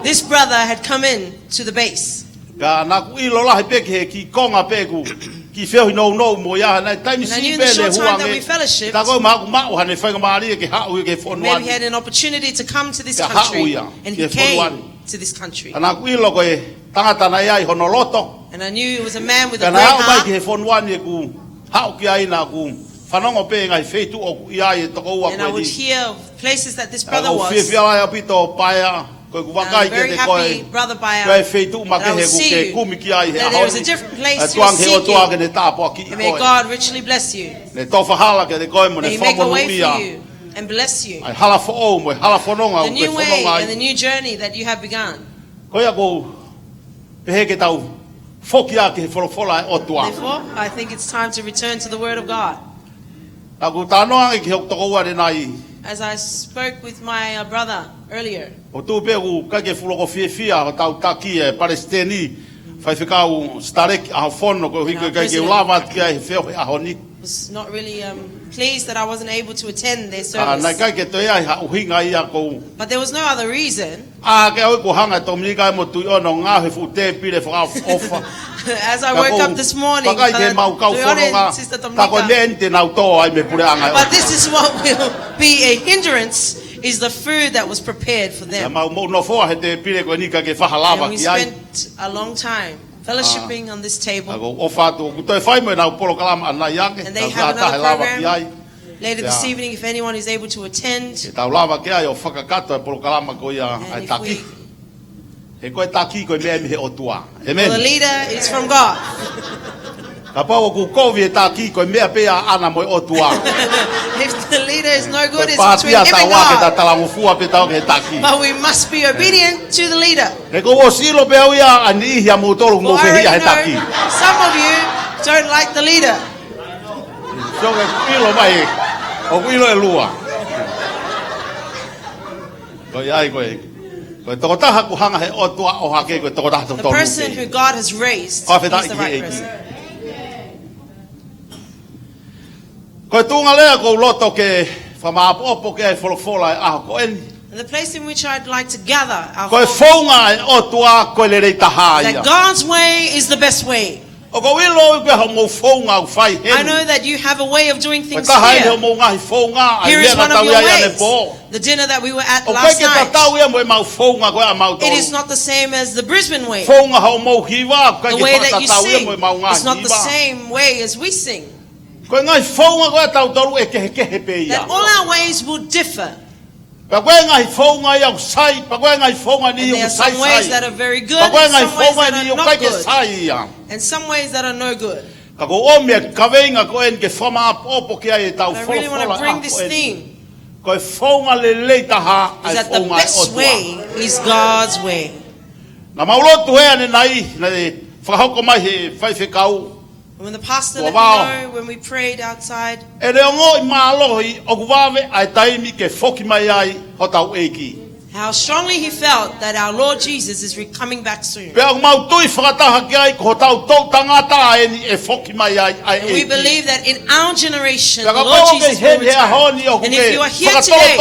this brother had come in to the base. Ka naʻa ku ʻilo lahi pē ki he kiʻi konga pē ʻeku kiʻi feohi nounou mo ia, naʻe taimi siʻi pē ne hū ange. And I knew in the short time that we fellowshipped, ka ko e maʻu, maʻu haʻane faingamālie ke haʻu ki he fonua ni. Maybe he had an opportunity to come to this country, and he came to this country. Ka naʻa ku ʻilo ko e tangata naʻe ʻi ai hono loto. And I knew it was a man with a great heart. Ka naʻe aʻu mai ki he fonua ni ʻeku haʻu ki ai, naʻa ku fanongo pē ngaahi feituʻu ʻoku ʻi ai e tokoua ko eni. And I would hear places that this brother was. Ka ʻoku ou fiefia lahi ʻaupito Paea, ko ʻeku vakai kiate koe. I'm very happy, Brother Paea, that I will see you, ko e feituʻu makehe ʻoku ke kumi ki ai he ʻaho ni. That there is a different place you are seeking. ʻOku tuku ange he ʻOtua ke ne tāpuakiʻi koe. And may God richly bless you. Ne tofa hala kiate koe mo ne fakamonūʻia. May He make a way for you and bless you. ʻA e hala foʻou mo e hala fononga ʻoku ke fononga ai. The new way and the new journey that you have begun. Ko ia ʻoku ou pehē ke tau foki ā ki he folofola ʻa e ʻOtua. Therefore, I think it's time to return to the Word of God. Naʻa ku talanoa ange ki hoku tokoua ʻanenai. As I spoke with my, uh, brother earlier. ʻOku tuʻu pē ʻoku ʻikai ke fuʻu loko fiefia hotau taki ʻa e palesiteni, faifekau Sitaleki ʻAhofono, koeʻuhi ko e ʻikai ke u lava atu ki ai he feohi ʻaho ni. And our president was not really, um, pleased that I wasn't able to attend their service. Ka naʻe ʻikai ke toe ʻi ai ha ʻuhinga ia ʻoku ou. But there was no other reason. ʻA ke ʻalu ʻo hanga ʻe Tominika mo Tuʻiono ʻo ngaohi e fuʻu tēpile fakaʻofoʻofa. As I woke up this morning, Brother Tuʻiono and Sister Tominika. Ka ko e, Father Tuʻiono, vakai ki he mau kau fononga, ka ko e meʻa eni te nau tō ai mei he puleʻanga. But this is what will be a hindrance, is the food that was prepared for them. Naʻa mau moʻunofoa he tēpile ko eni kae ʻikai ke faʻa lava ki ai. And we spent a long time fellowshipping on this table. Ka ʻoku ou ʻofa atu ʻoku toe fai mo ʻenau polokalama ʻanai ange. And they have another program later this evening, if anyone is able to attend. Ke tau lava ki ai ʻo fakakakato e polokalama ko ia ʻa e taki. And if we He ko e taki ko e meʻa mei he ʻOtua. ʻĒmeni. Well, the leader is from God. Kapau ʻoku kovi e taki ko e meʻa pē ia ʻaʻana mo e ʻOtua. If the leader is no good, it's between him and God. Ko e pātia tau ake ta talangofua pē tau ki he taki. But we must be obedient to the leader. He ʻoku ou ʻosi ʻilo pē au ia ʻa e niʻihi ʻia moutolu ʻoku mou fehiʻa he taki. For I already know some of you don't like the leader. So ʻoku ʻilo mai, ʻoku ʻilo ʻe lua. Ko ia ai ko e, ko e tokotaha ʻoku hanga he ʻOtua ʻo ʻohake ko e tokotaha totonu. The person who God has raised is the right person. Fakafetaʻi ki he ʻEiki. Ko e tuʻunga lea ʻoku ou loto ke fakamāʻopoʻopo ki ai e folofola ʻo e ʻaho ko eni. And the place in which I'd like to gather our thoughts. Ko e founga ʻa e ʻOtua ko e lelei taha ia. That God's way is the best way. ʻOku ou ʻilo ʻoku ʻi ai hoʻomou founga ʻoku fai heni. I know that you have a way of doing things here. Ko e taha eni hoʻomou ngaahi founga, ʻa e meʻa naʻa tau ʻi ai ʻanepō. Here is one of your ways. The dinner that we were at last night. ʻOku ʻikai ke tatau ia mo ʻemau founga ko ē ʻamautolu. It is not the same as the Brisbane way. Founga hoʻomou hiva, ʻoku ʻikai ke fakatau ia mo ʻemau ngaahi hiva. The way that you sing is not the same way as we sing. Ko e ngaahi founga ko ē ʻatautolu ʻe kehekehe pē ia. That all our ways will differ. Pea ko e ngaahi founga ia ʻoku sai, pea ko e ngaahi founga ni ʻoku saisai. And there are some ways that are very good and some ways that are not good. Pea ko e ngaahi founga ni ʻoku ʻikai ke sai ia. And some ways that are no good. Ka ʻoku ou ʻomi e kaveinga ko eni ke fakamāʻopoʻopo ki ai ʻetau folofola ʻaho ko eni. But I really wanna bring this theme. Ko e founga lelei taha ʻa e founga ʻo e ʻOtua. Is that the best way is God's way. Naʻa mau lotu he ʻanenai, naʻe fakahoko mai he faifekau. When the pastor let me know when we prayed outside, ʻene ongoʻi mālohi ʻoku vave ʻa e taimi ke foki mai ai hotau ʻEiki. How strongly he felt that our Lord Jesus is re-, coming back soon. Pea ʻoku mau tui fakataha ki ai ko hotau toʻutangata eni ʻe foki mai ai ʻa e ʻEiki. And we believe that in our generation, the Lord Jesus will return. Pea kapau ʻoku ke ʻi heni he ʻaho ni ʻoku ke fakatolotoloi hoʻo moʻui. And if you are here today,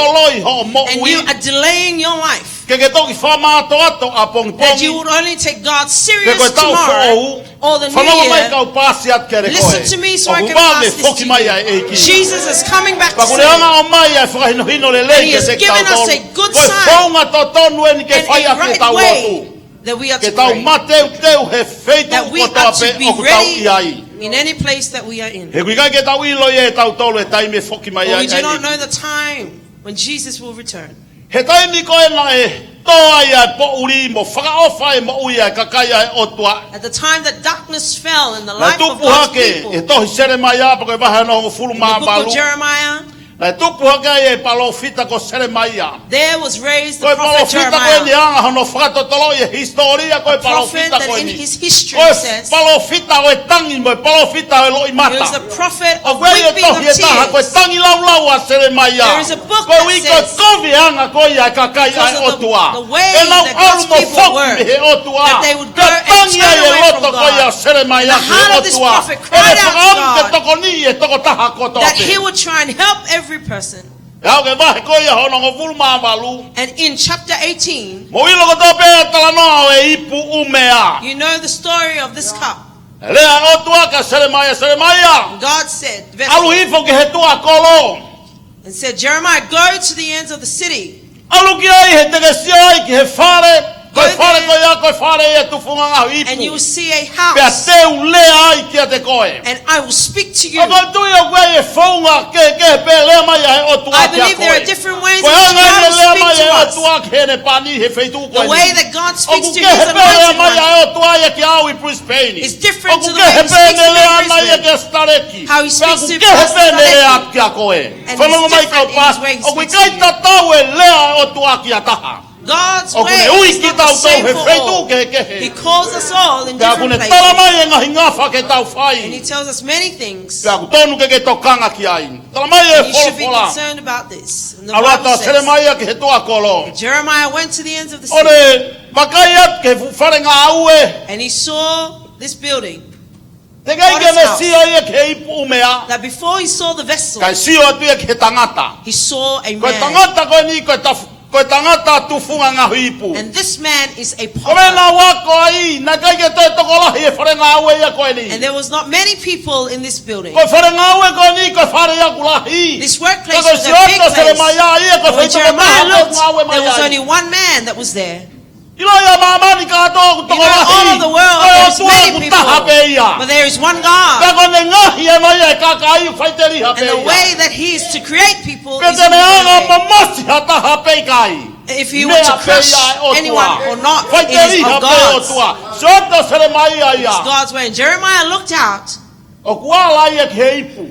and you are delaying your life, ke ke toki fakamātoato ʻapongipongi. That you would only take God serious tomorrow or the new year. Pe ko e taʻu foʻou, fanongo mai kau paasi atu kiate koe. Listen to me so I can pass this to you. ʻOku vave foki mai ʻa e ʻEiki. Jesus is coming back soon. Pea ʻoku ne hanga ʻo ʻomai ʻa e fakahinohino lelei kiate kitautolu. And he has given us a good sign. Ko e founga totonu eni ke fai ʻaki ʻetau lotu. And a right way that we are to pray. Ke tau mateuteu he feituʻu kotoa pē ʻoku tau ʻi ai. That we are to be ready in any place that we are in. He ʻoku ʻikai ke tau ʻilo ia ʻe tautolu e taimi ʻe foki mai ai ʻa e ʻEiki. For we do not know the time when Jesus will return. He taimi ko ē naʻe tō ai ʻa e poʻuli mo fakaʻofa e moʻui ʻa e kakai ʻa e ʻOtua. At the time that darkness fell in the life of God's people, naʻe tupu hake he tohi Selemaia pe ko e vahe hono hongofulu mā valu. In the book of Jeremiah, Naʻe tupu hake ai e palōfita ko Selemaia. There was raised the prophet Jeremiah. Ko e palōfita ko eni, anga hono fakatotoloʻi e hisitōlia, ko e palōfita ko eni. A prophet that in his history says, ko e palōfita ʻo e tangi mo e palōfita ʻo e loʻimata. He was a prophet of weeping of tears. ʻOku ʻi ai e tohi ʻe taha, ko e Tangilaulau ʻa Selemaia. There is a book that says, koeʻuhi ko e kovi e anga ko ia ʻa e kakai ʻa e ʻOtua. Because of the, the way that God's people were, that they would go and turn away from God. ʻE lau ʻalu mo foki mei he ʻOtua. ʻE tangi ai e loto ko ia ʻo Selemaia ki he ʻOtua. And the heart of this prophet cried out to God, ʻe fakaʻamu ke tokoniʻi e tokotaha kotoa pē. That he would try and help every person. ʻE aʻu ki he vahe ko ia hono hongofulu mā valu. And in chapter eighteen, Mou ʻilo kotoa pē e talanoa ʻo e ipu ʻumea. You know the story of this cup. Lea ʻa e ʻOtua kia Selemaia, Selemaia. God said, vessel, ʻalu hifo ki he tuʻa kolo. And said, Jeremiah, go to the ends of the city. ʻAlu ki ai he te ke sio ai ki he fale, ko e fale ko ia, ko e fale ia ʻoku tufunga ngaohi ipu. Go there, and you will see a house. Pea te u lea ai kiate koe. And I will speak to you. ʻOku ou tui ʻoku ʻi ai e founga kehekehe pē lea mai ʻa e ʻOtua kiate koe. I believe there are different ways in which God will speak to us. Ko e anga e lea mai ʻa e ʻOtua ki Hēnepani he feituʻu ko eni. The way that God speaks to his anointed one is different to the way that we speak. ʻOku kehe pē lea mai ʻa e ʻOtua ia kia au ʻi Brisbane. ʻOku kehe pē ʻene lea mai ia kia Sitaleki. How he speaks to Pastor Taleki. Pea ʻoku kehe pē ʻene lea kia koe. And it's different in his way he speaks to you. Fanongo mai kau pasi, ʻoku ʻikai tatau e lea ʻa e ʻOtua ki ha taha. God's way is not the same for all. ʻOku ne ui kitautolu he feituʻu kehekehe. He calls us all in different places. Pea ʻoku ne tala mai e ngaahi ngafa ke tau fai. And he tells us many things. Pea ʻoku tonu ke ke tokanga ki ai. Tala mai e folofola. And you should be concerned about this. And the Bible says, ʻalu atu ʻa Selemaia ki he tuʻa kolo. Jeremiah went to the ends of the city. ʻO ne vakai atu ki he fuʻu fale ngāue. And he saw this building. Teʻeki ai ke ne sio ia ki he ipu ʻumea. Potter's house. That before he saw the vessel, kae sio atu ia ki he tangata. He saw a man. Ko e tangata ko eni, ko e taf-, ko e tangata tufunga ngaohi ipu. And this man is a potter. Ko e meʻa naʻa ku ako ai, naʻe ʻikai ke toe tokolahi e fale ngāue ia ko eni. And there was not many people in this building. Ko e fale ngāue ko eni, ko e fale ia ʻoku lahi. This workplace was a big place. Ka ko e sio atu ʻa Selemaia ia, ko e fai toko taha ʻoku ngāue mai ai. When Jeremiah looked, there was only one man that was there. ʻIlo ia ʻa māmani kātoa ʻoku tokolahi. You know, all of the world, there's many people, but there is one God. Ko e ʻOtua ʻoku taha pē ia. Pea ko ʻene ngaohi ʻe ia e kakai ʻoku faʻiteliha pē ia. And the way that he is to create people is amazing. Pea te ne hanga ʻo mamahi ha taha pe ʻikai. If he were to crush anyone or not, it is of God. Meʻa pē ia ʻa e ʻOtua. Faʻiteliha pē ʻOtua. Sio atu ʻa Selemaia ia. It's God's way. And Jeremiah looked out. ʻOku ala ia ki he ipu.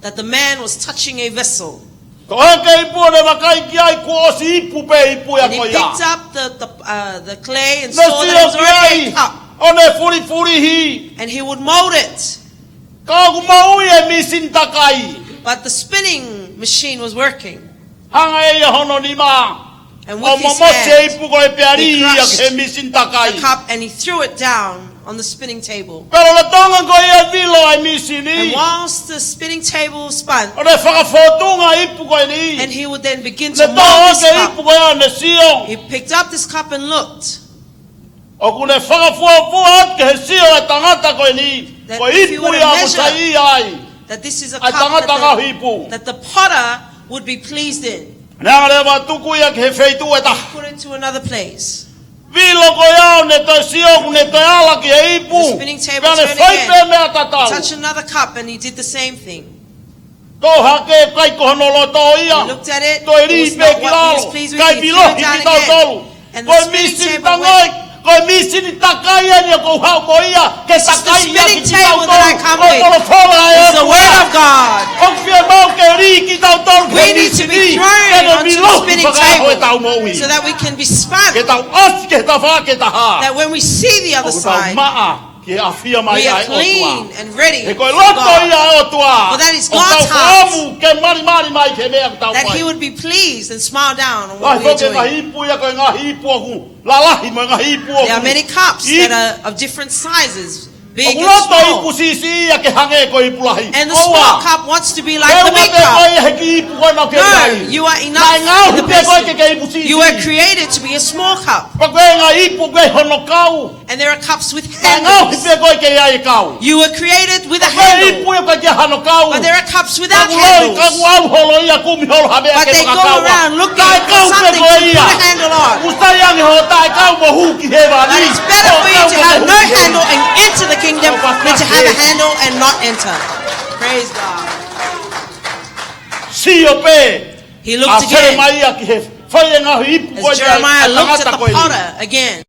That the man was touching a vessel. Toʻo hake e ipu ʻo ne vakai ki ai kuo ʻosi ipu pē ipu ia ko ia. And he picked up the, the, uh, the clay and saw that it was already a cup. Ne sio ki ai, ʻo ne fulifulihi. And he would mold it. Ka ʻoku moʻui e mīsini takai. But the spinning machine was working. Hanga ʻe ia hono nima. And with his hand, ʻo mamahi e ipu ko ē pea liʻaki ia ki he mīsini takai. He crushed the cup and he threw it down on the spinning table. Pea lolotonga ko ia ʻene vilo ʻa e mīsini. And whilst the spinning table spun, ʻo ne fakafōtunga e ipu ko eni. And he would then begin to mold this cup. Ne toʻo hake e ipu ko ia ʻo ne sio. He picked up this cup and looked. ʻOku ne fakafuofua atu ki he sio ʻa e tangata ko eni, ko e ipu ia ʻoku saiʻia ai. That if you were to measure, that this is a cup that the, ʻA e tangata ngaohi ipu. That the potter would be pleased in. Ne hanga leva ʻo tuku ia ki he feituʻu ʻe taha. Put it to another place. Vilo ko ia ʻo ne toe sio, ʻoku ne toe ala ki he ipu. The spinning table turned again. Pea ne fai pē meʻa tatau. Touched another cup and he did the same thing. Toʻo hake, ʻikai ko hono loto ia. He looked at it. It was not what he was pleased with. Toe lī pē ki lalo. He threw it down again. Kae vilo hiki kitautolu. And the spinning table went. Ko e mīsini takai, ko e mīsini takai eni ʻoku ou haʻu mo ia ke takai ia kiate kitautolu. This is the spinning table that I come with. Ko e folofola ʻa e ʻOtua. It's the word of God. ʻOku fiemaʻu ke lī kitautolu ki he mīsini. We need to be thrown onto the spinning table so that we can be spun. Ke ne vilo hiki fakaʻaho ʻetau moʻui. Ke tau ʻosi ki he tafaʻaki ʻe taha. That when we see the other side, ʻoku tau maʻa ki he ʻafio mai ʻa e ʻOtua. We are clean and ready for God. He ko e loto ia ʻa e ʻOtua. For that is God's heart. ʻOku tau fakaʻamu ke malimali mai ki he meʻa ʻoku tau fai. That he would be pleased and smile down on what we are doing. Lahi foki e ngaahi ipu ia, ko e ngaahi ipu ʻoku lalahi mo e ngaahi ipu ʻoku. There are many cups that are of different sizes, big and small. ʻOku loto e ipu siʻisiʻi ia ke hangē ko e ipu lahi. And the small cup wants to be like the big cup. ʻOua. Feʻunga pē koe he kiʻi ipu ko ē naʻa ke ʻi ai. No, you are enough in the present. Naʻe ngaohi pē koe ke ke ipu siʻisiʻi. You were created to be a small cup. Pea ko e ngaahi ipu ʻoku ʻi ai hono kau. And there are cups with handles. Naʻe ngaohi pē koe ke ʻi ai e kau. You were created with a handle. Ko e ipu ʻoku ʻikai ke ʻi ai hano kau. But there are cups without handles. Ka ʻoku ʻi ai, ka ʻoku ʻi ai holo ia kumi holo ha meʻa ke fakakau ai. But they go around looking for something to put a handle on. Taʻe kau pē koe ia. ʻOku sai ange hoʻo taʻe kau mo hū ki hēvani. But it's better for you to have no handle and enter the kingdom than to have a handle and not enter. Praise God. Sio pē. He looked again. ʻA Selemaia ki he fai e ngaahi ipu ko eni ʻa e tangata ko eni. As Jeremiah looked at the potter again.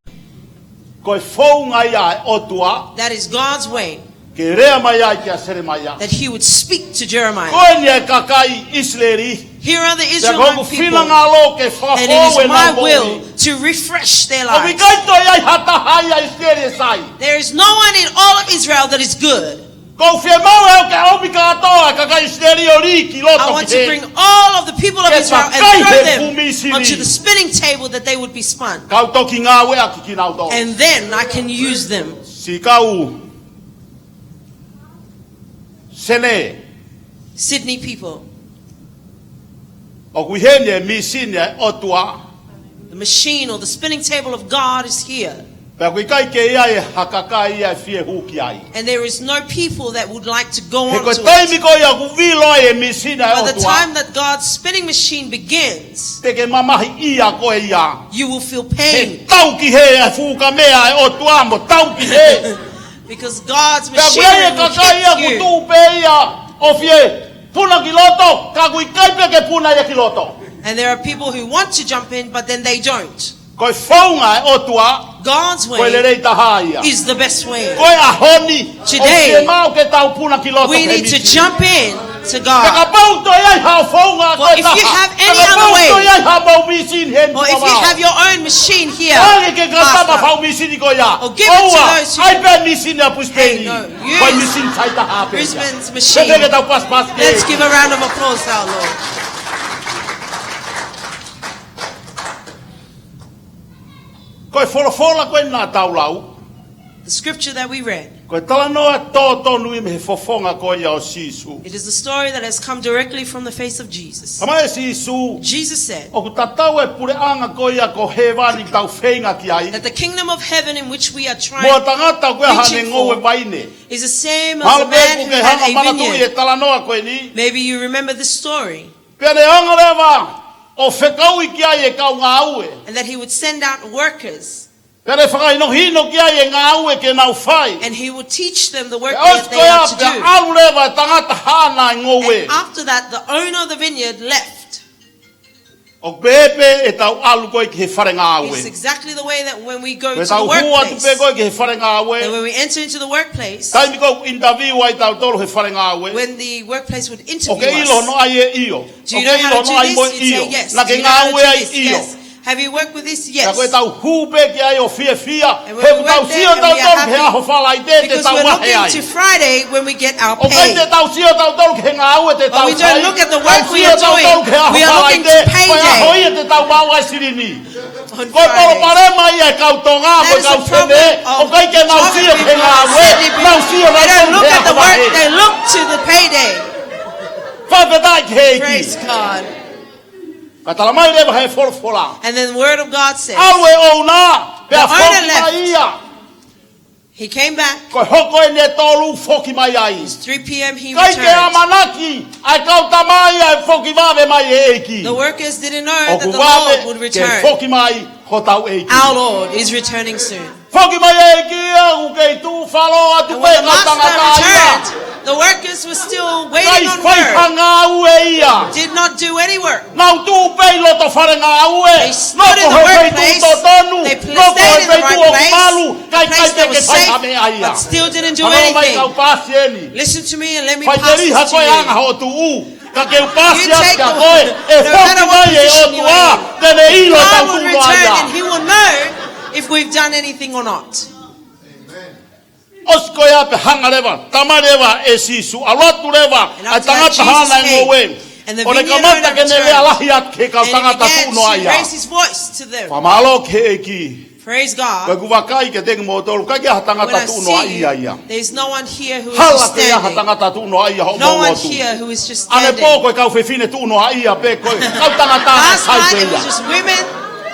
Ko e founga ia ʻa e ʻOtua. That is God's way. Ke lea mai ai kia Selemaia. That he would speak to Jeremiah. Ko eni ʻa e kakai ʻIsileli. Here are the Israelite people. Pea ko hoku finangalo ke fakafoʻou ʻenau moʻui. And it is my will to refresh their lives. ʻOku ʻikai toe ʻi ai ha taha ia ʻi ʻIsileli ʻe sai. There is no one in all of Israel that is good. ʻOku ou fiemaʻu ʻe au ke ʻomi kātoa ʻa e kakai ʻIsileli ʻo lī ki loto ki hē. I want to bring all of the people of Israel and throw them onto the spinning table that they would be spun. Ke fai he fuʻu mīsini. Kau toki ngāueʻaki kinautolu. And then I can use them. Siʻi kau Senē. Sydney people. ʻOku ʻi heni e mīsini ʻa e ʻOtua. The machine or the spinning table of God is here. Pea ʻoku ʻikai ke ʻi ai ha kakai ia ʻe fie hū ki ai. And there is no people that would like to go on to it. He ko e taimi ko ia ʻoku vilo ai e mīsini ʻa e ʻOtua. By the time that God's spinning machine begins, Te ke mamahiʻia koe ia. You will feel pain. He tau ki hē ʻa e fuʻu kamea ʻa e ʻOtua mo tau ki hē. Because God's machinery will hit you. Pea ʻoku ʻi ai e kakai ia ʻoku tuʻu pē ia ʻo fie puna ki loto, ka ʻoku ʻikai pē ke puna ia ki loto. And there are people who want to jump in, but then they don't. Ko e founga ʻa e ʻOtua, God's way ko e lelei taha ia. Is the best way. Ko e ʻaho ni, Today, ʻoku fiemaʻu ke tau puna ki loto ki he mīsini. We need to jump in to God. Pea kapau toe ʻi ai haʻo founga ko e taha. For if you have any other way, kapau toe ʻi ai haʻamau mīsini heni, or if you have your own machine here, Pastor, ʻoange ke kau tama fau mīsini ko ia. Or give it to those who, ʻoua, ʻai pē mīsini ʻa Brisbane. Hey, no, use Brisbane's machine. Ko e mīsini sai taha pē ia. Pea ke tau pasipasi ki ai. Let's give a round of applause to our Lord. Ko e folofola ko ē naʻa tau lau. The scripture that we read. Ko e talanoa tōtonu ia mei he fofonga ko ia ʻo Sīsū. It is the story that has come directly from the face of Jesus. Talamai ʻe Sīsū. Jesus said, ʻoku tatau e puleʻanga ko ia ko hēvani ʻoku tau feinga ki ai. That the kingdom of heaven in which we are trying, reaching for, Mo e tangata ko ia haʻane ngoue vaine. Is the same as a man who had a vineyard. Mahalo pē ʻoku ke hanga ʻo manatuʻi e talanoa ko eni. Maybe you remember the story. Pea ne hanga leva ʻo fekauʻi ki ai e kau ngāue. And that he would send out workers. Pea ne fakahinohino ki ai e ngāue ke nau fai. And he would teach them the work that they are to do. Pea ʻosi ko ia, pea ʻalu leva e tangata haʻana e ngoue. And after that, the owner of the vineyard left. ʻOku pehē pē ʻetau ʻalu ko ē ki he fale ngāue. It's exactly the way that when we go to the workplace, Ko ʻetau hū atu pē ko ē ki he fale ngāue. That when we enter into the workplace, Taimi ko ē ʻoku interview ai tautolu he fale ngāue. When the workplace would interview us, ʻOku ke ʻilo hono ʻai e ʻio? Do you know how to do this? ʻOku ke ʻilo hono ʻai mo e ʻio? Do you know how to do this? Naʻa ke ngāue ai? Yes. ʻIo. Have you worked with this? Yes. Ka ko ʻetau hū pē ki ai ʻo fiefia. And when we work there and we are happy, He ʻoku tau sio tautolu ki he ʻaho Falaite te tau vahe ai. Because we're looking to Friday when we get our pay. ʻOku ʻikai te tau sio tautolu ki he ngāue te tau fai. But we don't look at the work we are doing. Tau sio tautolu ki he ʻaho Falaite. We are looking to payday. Ko e ʻaho ia te tau maʻu ai e silini. On Fridays. Ko e palopalema ia e kau Tonga, ko e kau Sene, ʻoku ʻikai ke nau sio ki he ngāue, nau sio nautolu ki he ʻaho vahe. That is the problem. They don't look at the work, they look to the payday. Fakafetaʻi ki he ʻEiki. Praise God. Ka talamai leva he folofola. And then the word of God says, ʻAlu e ʻouna, pea foki mai ia. The owner left. He came back. Ko e hoko eni e tolu, foki mai ai. It's three p.m., he returned. ʻIkai ke ʻamanaki ʻa e kau tama ia ʻe foki vave mai e ʻEiki. The workers didn't know that the Lord would return. ʻOku vave ke foki mai hotau ʻEiki. Our Lord is returning soon. Foki mai e ʻEiki ia, ʻoku kei tuʻu fālō atu pē kau tangata ia. And when the master returned, the workers were still waiting on work. ʻIkai fai ha ngāue ia. Did not do any work. Nau tuʻu pē ʻi loto fale ngāue. They stood in the workplace. Nau ko he feituʻu totonu. They pl-, stayed in the right place. Nau ko he feituʻu ʻoku malu. The place that was safe, but still didn't do anything. ʻIkai, ʻikai ke ke fai ha meʻa ia. Listen to me and let me pass this to you. Faiteliha koe, anga hoʻo tuʻu. Ka ke u pasi atu kia koe, ʻe foki mai e ʻOtua, te ne ʻilo ʻetau tuʻunoaʻia. You take the, no matter what position you are in, God will return and he will know if we've done anything or not. ʻOsi ko ia pea hanga leva, talamai leva ʻe Sīsū, ʻalu atu leva ʻa e tangata haʻana e ngoue. And after that, Jesus came, and the vineyard owner returned. ʻO ne kamata ke ne lea lahi atu ki he kau tangata tuʻunoaʻia. And he began to raise his voice to them. Fakamālō ki he ʻEiki. Praise God. Ko ʻeku vakai kiate kimoutolu, ʻikai ke ʻi ai ha tangata tuʻunoaʻia ia. When I see you, there's no one here who is just standing. Hala ke ʻi ai ha tangata tuʻunoaʻia hoʻomou lotu. No one here who is just standing. ʻAnepō ko e kau fefine tuʻunoaʻia pē, ko e kau tangata ʻoku sai pē ia. Last night it was just women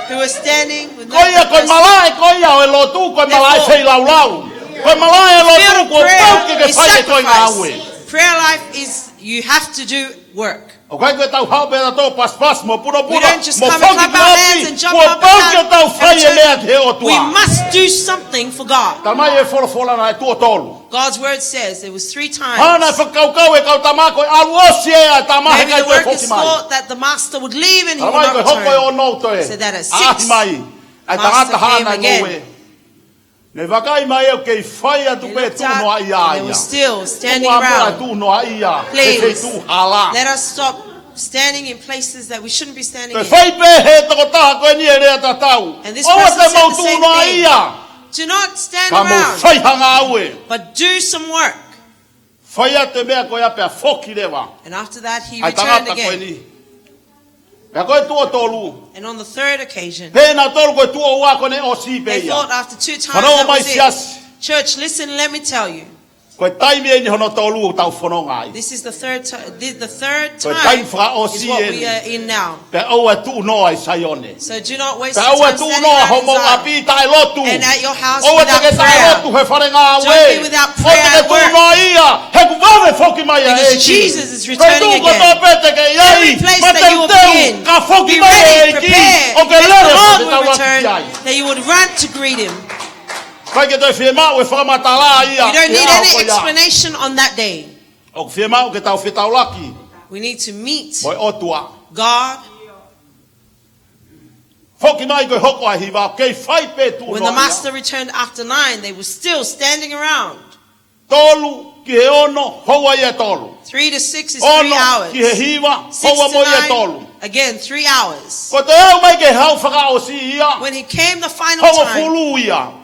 who were standing with no person. Ko ia, ko e malaʻe ko ia ʻo e lotu, ko e malaʻe feilaulau. Therefore, the spirit of prayer is sacrifice. Ko e malaʻe e lotu, kuo pau ke ke fai e koe ngāue. Prayer life is, you have to do work. ʻOku ʻikai ke tau haʻu pē tautolu pasipasi mo punopuno, mo foki ki loto, kuo pau ke tau fai e meʻa ki he ʻOtua. We don't just come and clap our hands and jump up and down. We must do something for God. Talamai e folofola naʻe tuʻo tolu. God's word says there was three times. Mahalo naʻe fakakaukau e kau tama ko e ʻalu ʻosi ē ʻa e tama, he ʻikai toe foki mai. Maybe the workers thought that the master would leave and he would not return. Talamai ko e hoko e ono toe. Said that at six, master came again. ʻAʻahi mai ʻa e tangata haʻana e ngoue. Ne vakai mai ʻoku kei fai atu pē tuʻu noaʻia. They were still standing around. Tuʻu noaʻia. Please, feituʻu hala. Let us stop standing in places that we shouldn't be standing in. Toe fai pē he tokotaha ko eni e lea tatau. And this person said the same thing. ʻOua te mou tuʻu noaʻia. Do not stand around, ka mou fai ha ngāue, but do some work. Fai atu e meʻa ko ia pea foki leva. And after that, he returned again. ʻA e tangata ko eni. Pea ko e tuʻo tolu. And on the third occasion, pehē ʻe nautolu ko e tuʻo ua ko ē ne ʻosi pē ia. They thought after two times that was it. Fanongo mai siasi. Church, listen, let me tell you. Ko e taimi eni hono tolu ʻoku tau fononga ai. This is the third ti-, the, the third time is what we are in now. Ko e taimi fakaʻosi eni. Pea ʻoua ʻe tuʻu noa ʻi Saione. So do not waste your time standing around in Zion. Pea ʻoua ʻe tuʻu noa hoʻo mou ʻapi taʻe lotu. And at your house without prayer. ʻOua te ke taʻe lotu he fale ngāue. Don't be without prayer at work. ʻOua te ke tuʻu noa ia, he ʻoku vave foki mai ʻa e ʻEiki. Because Jesus is returning again. Feituʻu kotoa pē te ke ʻi ai, mateuteu, ka foki mai ʻa e ʻEiki, ʻo ke lele ʻo ke tau atu ki ai. Every place that you will be in, be ready, prepare, because the Lord will return, that you would run to greet him. ʻIkai ke toe fiemaʻu e fakamatala ia. You don't need any explanation on that day. ʻOku fiemaʻu ke tau fetaulaki. We need to meet God. Mo e ʻOtua. Foki mai ko e hoko ʻa e hiva, kei fai pē tuʻu noaʻia. When the master returned after nine, they were still standing around. Tolu ki he ono, houa ia ʻe tolu. Three to six is three hours. Ono ki he hiva, houa mo ia ʻe tolu. Six to nine, again, three hours. Ko e toe aʻu mai ki he haʻu fakaʻosi ia, hongofulu ia. When he came the final time,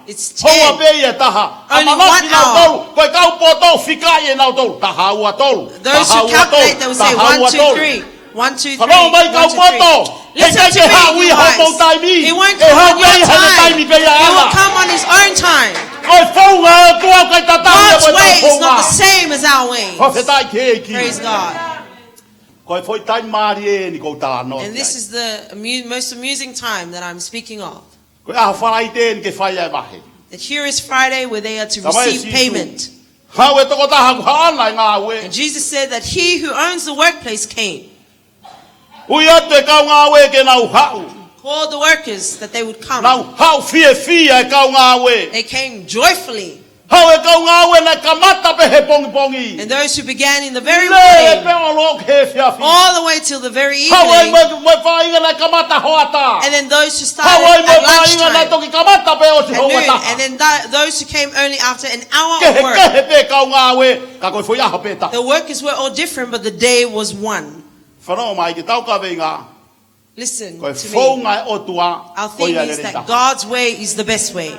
it's ten. Houa pē ia ʻe taha. Only one hour. ʻAmanaki nautolu, ko e kau poto fikaʻi ʻe nautolu. Taha ua tolu. Those who calculate, they will say, taha ua tolu, one, two, three. One, two, three. Fanongo mai kau poto. Listen to me, you guys. He ʻikai ke haʻu ia hoʻomou taimi. He won't come on your time. ʻE haʻu ia he taimi pē ia ʻana. He will come on his own time. Ko e founga ʻa e ʻOtua ʻoku ʻikai tatau ia mo ʻetau founga. God's way is not the same as our ways. Fakafetaʻi ki he ʻEiki. Praise God. Ko e foʻi taimi mālie eni ʻoku ou talanoa ki ai. And this is the amu-, most amusing time that I'm speaking of. Ko e ʻaho Falaite eni ke fai ai e vahe. That here is Friday where they are to receive payment. Talamai ʻe Sīsū, haʻu e tokotaha ʻoku haʻana e ngāue. And Jesus said that he who owns the workplace came. Ui atu e kau ngāue ke nau haʻu. Called the workers that they would come. Nau haʻu fiefia e kau ngāue. They came joyfully. Haʻu e kau ngāue naʻe kamata pē he pongipongi. And those who began in the very morning, lele pē ʻo aʻu ki he efiafi. All the way till the very evening. Haʻu ai mo e, mo e faʻahinga naʻe kamata hoʻatā. And then those who started at lunchtime, haʻu ai mo e faʻahinga naʻe toki kamata pē ʻosi houa taha. At noon, and then tho-, those who came only after an hour of work. Kehekehe pē kau ngāue, ka ko e foʻi ʻaho pē taha. The workers were all different, but the day was one. Fanongo mai ki heʻetau kaveinga. Listen to me. Ko e founga ʻa e ʻOtua, ko ia lelei taha. Our thing is that God's way is the best way.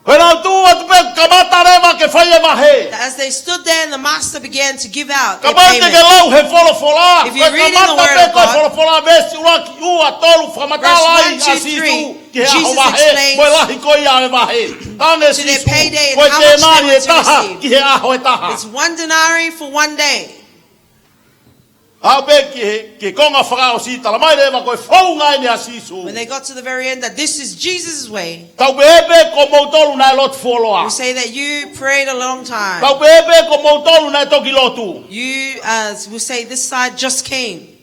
Ko ʻenau tuʻu atu pē kamata leva ke fai e vahe. As they stood there and the master began to give out their payment. Kapau te ke lau he folofola, ko e kamata pē ko e folofola, veesi ua ki he ua, tolu, fakamatalaʻi ʻa Sīsū ki he ʻaho vahe, mo e lahi ko ia ʻo e vahe. Talaange ʻe Sīsū, ko e tēnali ʻe taha ki he ʻaho ʻe taha. It's one denarius for one day. Aʻu pē ki he, ki he konga fakaʻosi, talamai leva ko e founga eni ʻa Sīsū. When they got to the very end, that this is Jesus' way. Tau pehē pē ko moutolu naʻe lotu fuoloa. You say that you prayed a long time. Tau pehē pē ko moutolu naʻe toki lotu. You, uh, will say, "This side just came."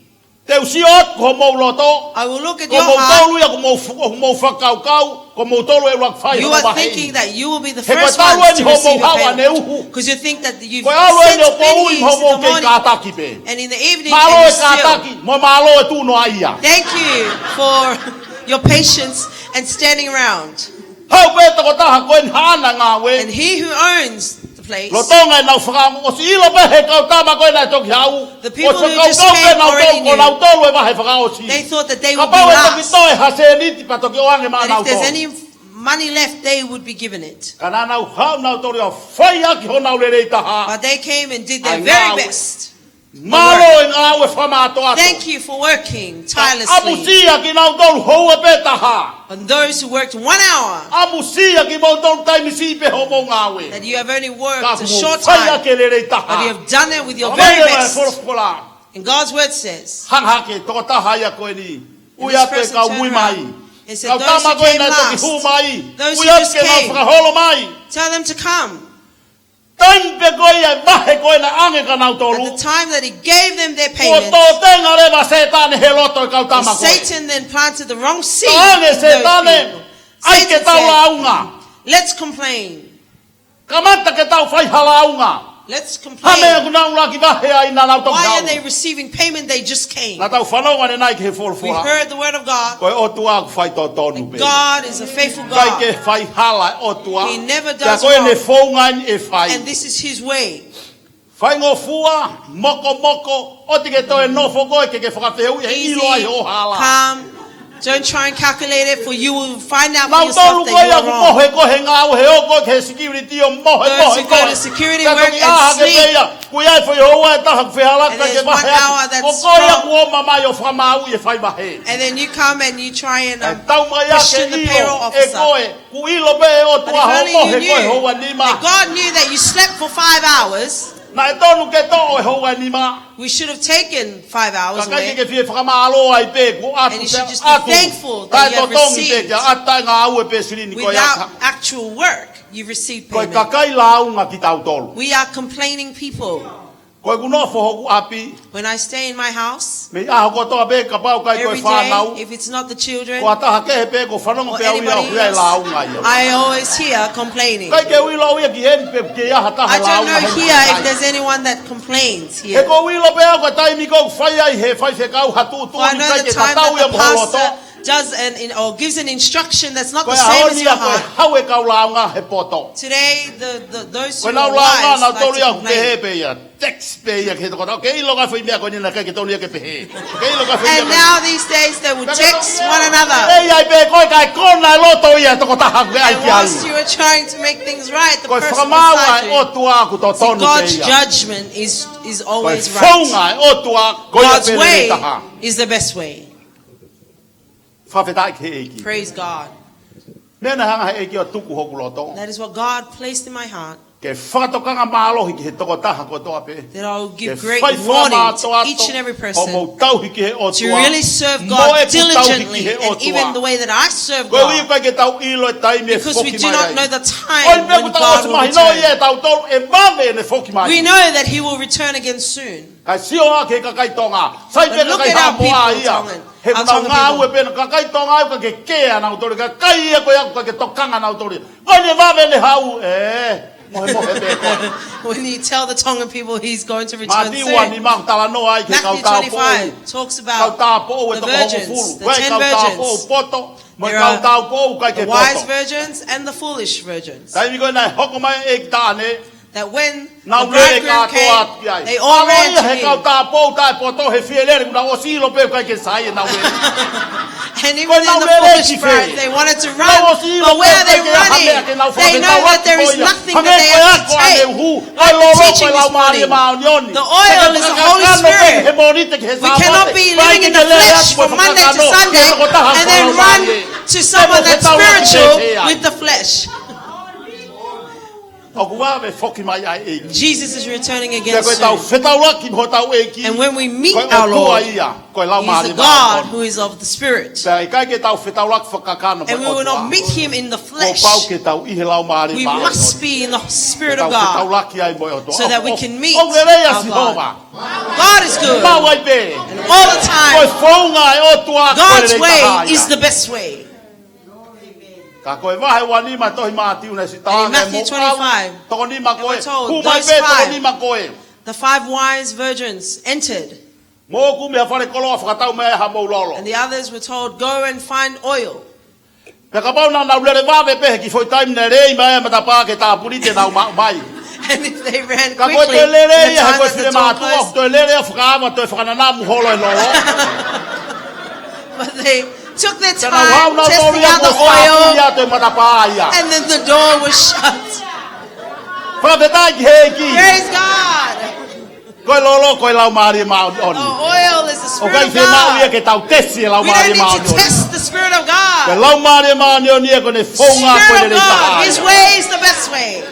Te u sio atu ki homou loto. I will look at your heart. Ko moutolu ia ʻoku mou fu-, ʻoku mou fakakaukau ko moutolu ʻe ʻuluaki fai hono vahe. You are thinking that you will be the first ones to receive your payment. He ko e talu eni hoʻomou haʻu ʻaneuhu. 'Cause you think that you've sent many in the morning. Ko e ʻalu eni ʻo pouʻi hoʻomou kei kātaki pē. And in the evening, and you still. Mālō e kātaki, mo e mālō e tuʻu noaʻia. Thank you for your patience and standing around. Haʻu pē tokotaha ko eni haʻana ngāue. And he who owns the place. Lolotonga ʻenau fakaongo, ʻosi ʻilo pē he kau tama ko ē naʻe toki haʻu. The people who just came already knew. ʻOsi fakakaukau pē nautolu ko nautolu e vahe fakaʻosi. They thought that they would be last. Kapau ʻe toki toe ha sēniti pea toki ʻoange maʻanautolu. That if there's any money left, they would be given it. Ka naʻa nau haʻu nautolu ia ʻo fai ʻaki honau lelei taha. But they came and did their very best. ʻA e ngāue. Mālō e ngāue fakamātoato. Thank you for working tirelessly. ʻAmusia kinautolu houa pē taha. And those who worked one hour, ʻamusia kimoutolu taimi siʻi pē hoʻomou ngāue. That you have only worked a short time, ka kuo mou fai ʻaki e lelei taha. But you have done it with your very best. Talamai leva ʻe he folofola. And God's word says, hanga hake tokotaha ia ko eni. And this person turned around and said, ʻUi atu e kau mui mai. Kau tama ko ē naʻe toki hū mai. Those who came last, those who just came. ʻUi atu ke nau fakaholo mai. Tell them to come. Taimi pē ko ia e vahe ko ē naʻe ʻoange kia nautolu. At the time that he gave them their payment, kuo tō tenga leva ʻa Sētane he loto e kau tama ko ē. Satan then planted the wrong seed in those people. Talaange ʻe Sētane, ʻai ke tau lāunga. Satan said, "Let's complain." Kamata ke tau fai ha lāunga. Let's complain. Hā e meʻa ʻoku nau ʻuluaki vahe ai naʻa nau toki haʻu? Why are they receiving payment? They just came. Naʻa tau fanongo ʻanenai ki he folofola. We heard the word of God. Ko e ʻOtua ʻoku faitotonu pē. God is a faithful God. ʻIkai ke fai hala e ʻOtua. He never does wrong. Pea ko ʻene founga eni ʻe fai. And this is his way. Faingofua, mokomoko, ʻoua te ke toe nofo koe ke ke fakafehuʻi he ʻilo ai hoʻo hala. Easy, calm. Don't try and calculate it, for you will find out for yourself that you are wrong. Nautolu ko ia ʻoku mohe ko ē he ngāue, he ō ko ē ki he security ʻo mohe, mohe ko ē. Those who go to security work and sleep. Pea toki ʻā hake pē ia, ʻoku ʻi ai e foʻi houa ʻe taha ʻoku fehālaaki ke vahe atu. And there's one hour that's wrong. Ko koe ia ʻoku ō mai ʻo fakamāuʻi e fai vahe. And then you come and you try and, um, question the payroll officer. ʻE tau mai ʻa e ʻilo pē ʻe he ʻOtua hoʻo mohe ko ē houa nima. But if only you knew that God knew that you slept for five hours, naʻe tonu ke toʻo e houa nima. We should have taken five hours away. Kae ʻikai ke ke fie fakamālō ai pē kuo ʻatu, atu. And you should just be thankful that you have received. Taʻetotongi pē, ʻa e taʻengāue pē silini ko ia. Without actual work, you receive payment. Ko e kakai lāunga kitautolu. We are complaining people. Ko ʻeku nofo hoku ʻapi. When I stay in my house, mei he ʻaho kotoa pē kapau ʻikai ko e fānau, every day, if it's not the children or anybody else, ko ha taha kehe pē ʻoku fanongo pē au ia ʻoku ʻi ai e lāunga ia. I always hear complaining. ʻIkai ke u ʻilo au ia ki heni pe ʻoku ʻi ai ha taha lāunga he ʻaho ni. I don't know here if there's anyone that complains here. He ʻoku ou ʻilo pē au ko e taimi ʻoku fai ai ʻe he faifekau ha tuʻutuʻuni ʻoku ʻikai ke tatau ia mo ho loto. For I know the time that the pastor does an, in, or gives an instruction that's not the same as your heart. Ko e ʻaho ni ia ko e hau e kau lāunga he poto. Today, the, the, those who are wise like to complain. Ko ʻenau lāunga nautolu ia ʻoku pehē pē ia. Text pē ia ki he tokotaha. Ke ʻilo ko e foʻi meʻa ko eni naʻe ʻikai ke tonu ia ke pehē. Ke ʻilo ko e foʻi meʻa ko eni. And now these days they would text one another. Pea ke ʻilo, lelei ai pē koe kae kona e loto ia e tokotaha ʻoku ke ʻai ki ai. And whilst you are trying to make things right, the person beside you, see, God's judgment is, is always right. Ko e fakamaau ʻa e ʻOtua ʻoku totonu pē ia. Ko e founga ʻa e ʻOtua ko ia pē lelei taha. God's way is the best way. Fakafetaʻi ki he ʻEiki. Praise God. Meʻa naʻe hanga ʻe he ʻEiki ʻo tuku hoku loto. That is what God placed in my heart. Ke fakatokanga mālohi ki he tokotaha kotoa pē. That I will give great warning to each and every person. Ke fai fakamātoato hoʻomou tauhi ki he ʻOtua. To really serve God diligently, mo ʻeku tauhi ki he ʻOtua. And even the way that I serve God. Koeʻuhi ʻoku ʻikai ke tau ʻilo e taimi ʻe foki mai ai. Because we do not know the time when God will return. Ko e meʻa ʻoku tau ʻosi mahinoʻi ʻe tautolu ʻe vave ʻene foki mai. We know that he will return again soon. Kae sio ā ki he kakai Tonga. Sai pē kakai Haʻamoa ia. But look at our people, Tongan. He ʻoku nau ngāue pē ʻa e kakai Tonga ia ʻoku ʻikai ke kea nautolu. Kakai ia ko ia ʻoku ʻikai ke tokanga nautolu. Ko eni ʻe vave ʻene haʻu ē. Mohemohe pē koe. When you tell the Tongan people he's going to return soon. Mātiu ua nima ʻoku talanoa ai ki he kau tāupoʻou. Matthew twenty-five talks about the virgins, the ten virgins. Kau tāupoʻou e toko hongofulu. Ko e kau tāupoʻou poto. Mo e kau tāupoʻou ʻikai ke poto. There are the wise virgins and the foolish virgins. Taimi ko ē naʻe hoko mai e ʻeiki taʻane. That when the bridegroom came, they all ran to him. Nau lele kātoa atu ki ai. ʻAlo ia he kau tāupoʻou taʻepoto he fie lele, kuo nau ʻosi ʻilo pē ʻoku ʻikai ke sai ʻenau lele. And even in the foolish brides, they wanted to run, but where are they running? Nau ʻosi ʻilo pē ʻoku ʻikai ke ʻi ai ha meʻa ke nau fakafetaulaki ko ia. They know that there is nothing that they have to take. Hangē ko e ako ʻa e ʻuhu, ʻa e lolo ko e Laumālie Māʻoniʻoni. Like the teaching this morning, the oil is the Holy Spirit. He kakano pē he Mōnite ki he Sāpate. We cannot be living in the flesh from Monday to Sunday and then run to someone that's spiritual with the flesh. ʻOku vave e foki mai ʻa e ʻEiki. Jesus is returning again soon. Pea ko ʻetau fetaulaki mo hotau ʻEiki, ko e ʻOtua ia, ko e Laumālie Māʻoniʻoni. And when we meet our Lord, He's of the Spirit. Pea ʻikai ke tau fetaulaki fakakakano mo e ʻOtua. And we will not meet him in the flesh. Kuo pau ke tau ʻi he Laumālie Māʻoniʻoni. We must be in the Spirit of God, ke tau fetaulaki ai mo e ʻOtua. So that we can meet our God. ʻOku lelei ʻa Sihova. God is good. Maʻu ai pē. And all the time. Ko e founga ʻa e ʻOtua ko e lelei taha ia. God's way is the best way. Ka ko e vahe ua nima tohi Mātiu naʻe siʻi talaange, mou ʻalu, toko nima ko ē. And in Matthew twenty-five, they were told, those five, kumi mai pē toko nima ko ē. The five wise virgins entered. Mou kumi ha fale koloa, fakatau mai ai haʻamou lolo. And the others were told, "Go and find oil." Pea kapau naʻa nau lele vave pē he kiʻi foʻi taimi naʻe lei mai ai e matapā ke tāpuni te nau maʻu mai. And if they ran quickly, the time that the door closed. Ka ko e toe lele ia, he ko e finemātuʻa, toe lele ia fakaava, toe fakananamu holo e lolo. But they took their time testing out the oil, and then the door was shut. Fakafetaʻi ki he ʻEiki. Praise God. Ko e lolo ko e Laumālie Māʻoniʻoni. The oil is the Spirit of God. ʻOku ʻikai fiemaʻu ia ke tau tesi e Laumālie Māʻoniʻoni. We don't need to test the Spirit of God. Ko e Laumālie Māʻoniʻoni ia ko ʻene founga ko e lelei taha ia. Spirit of God, His way is the best way.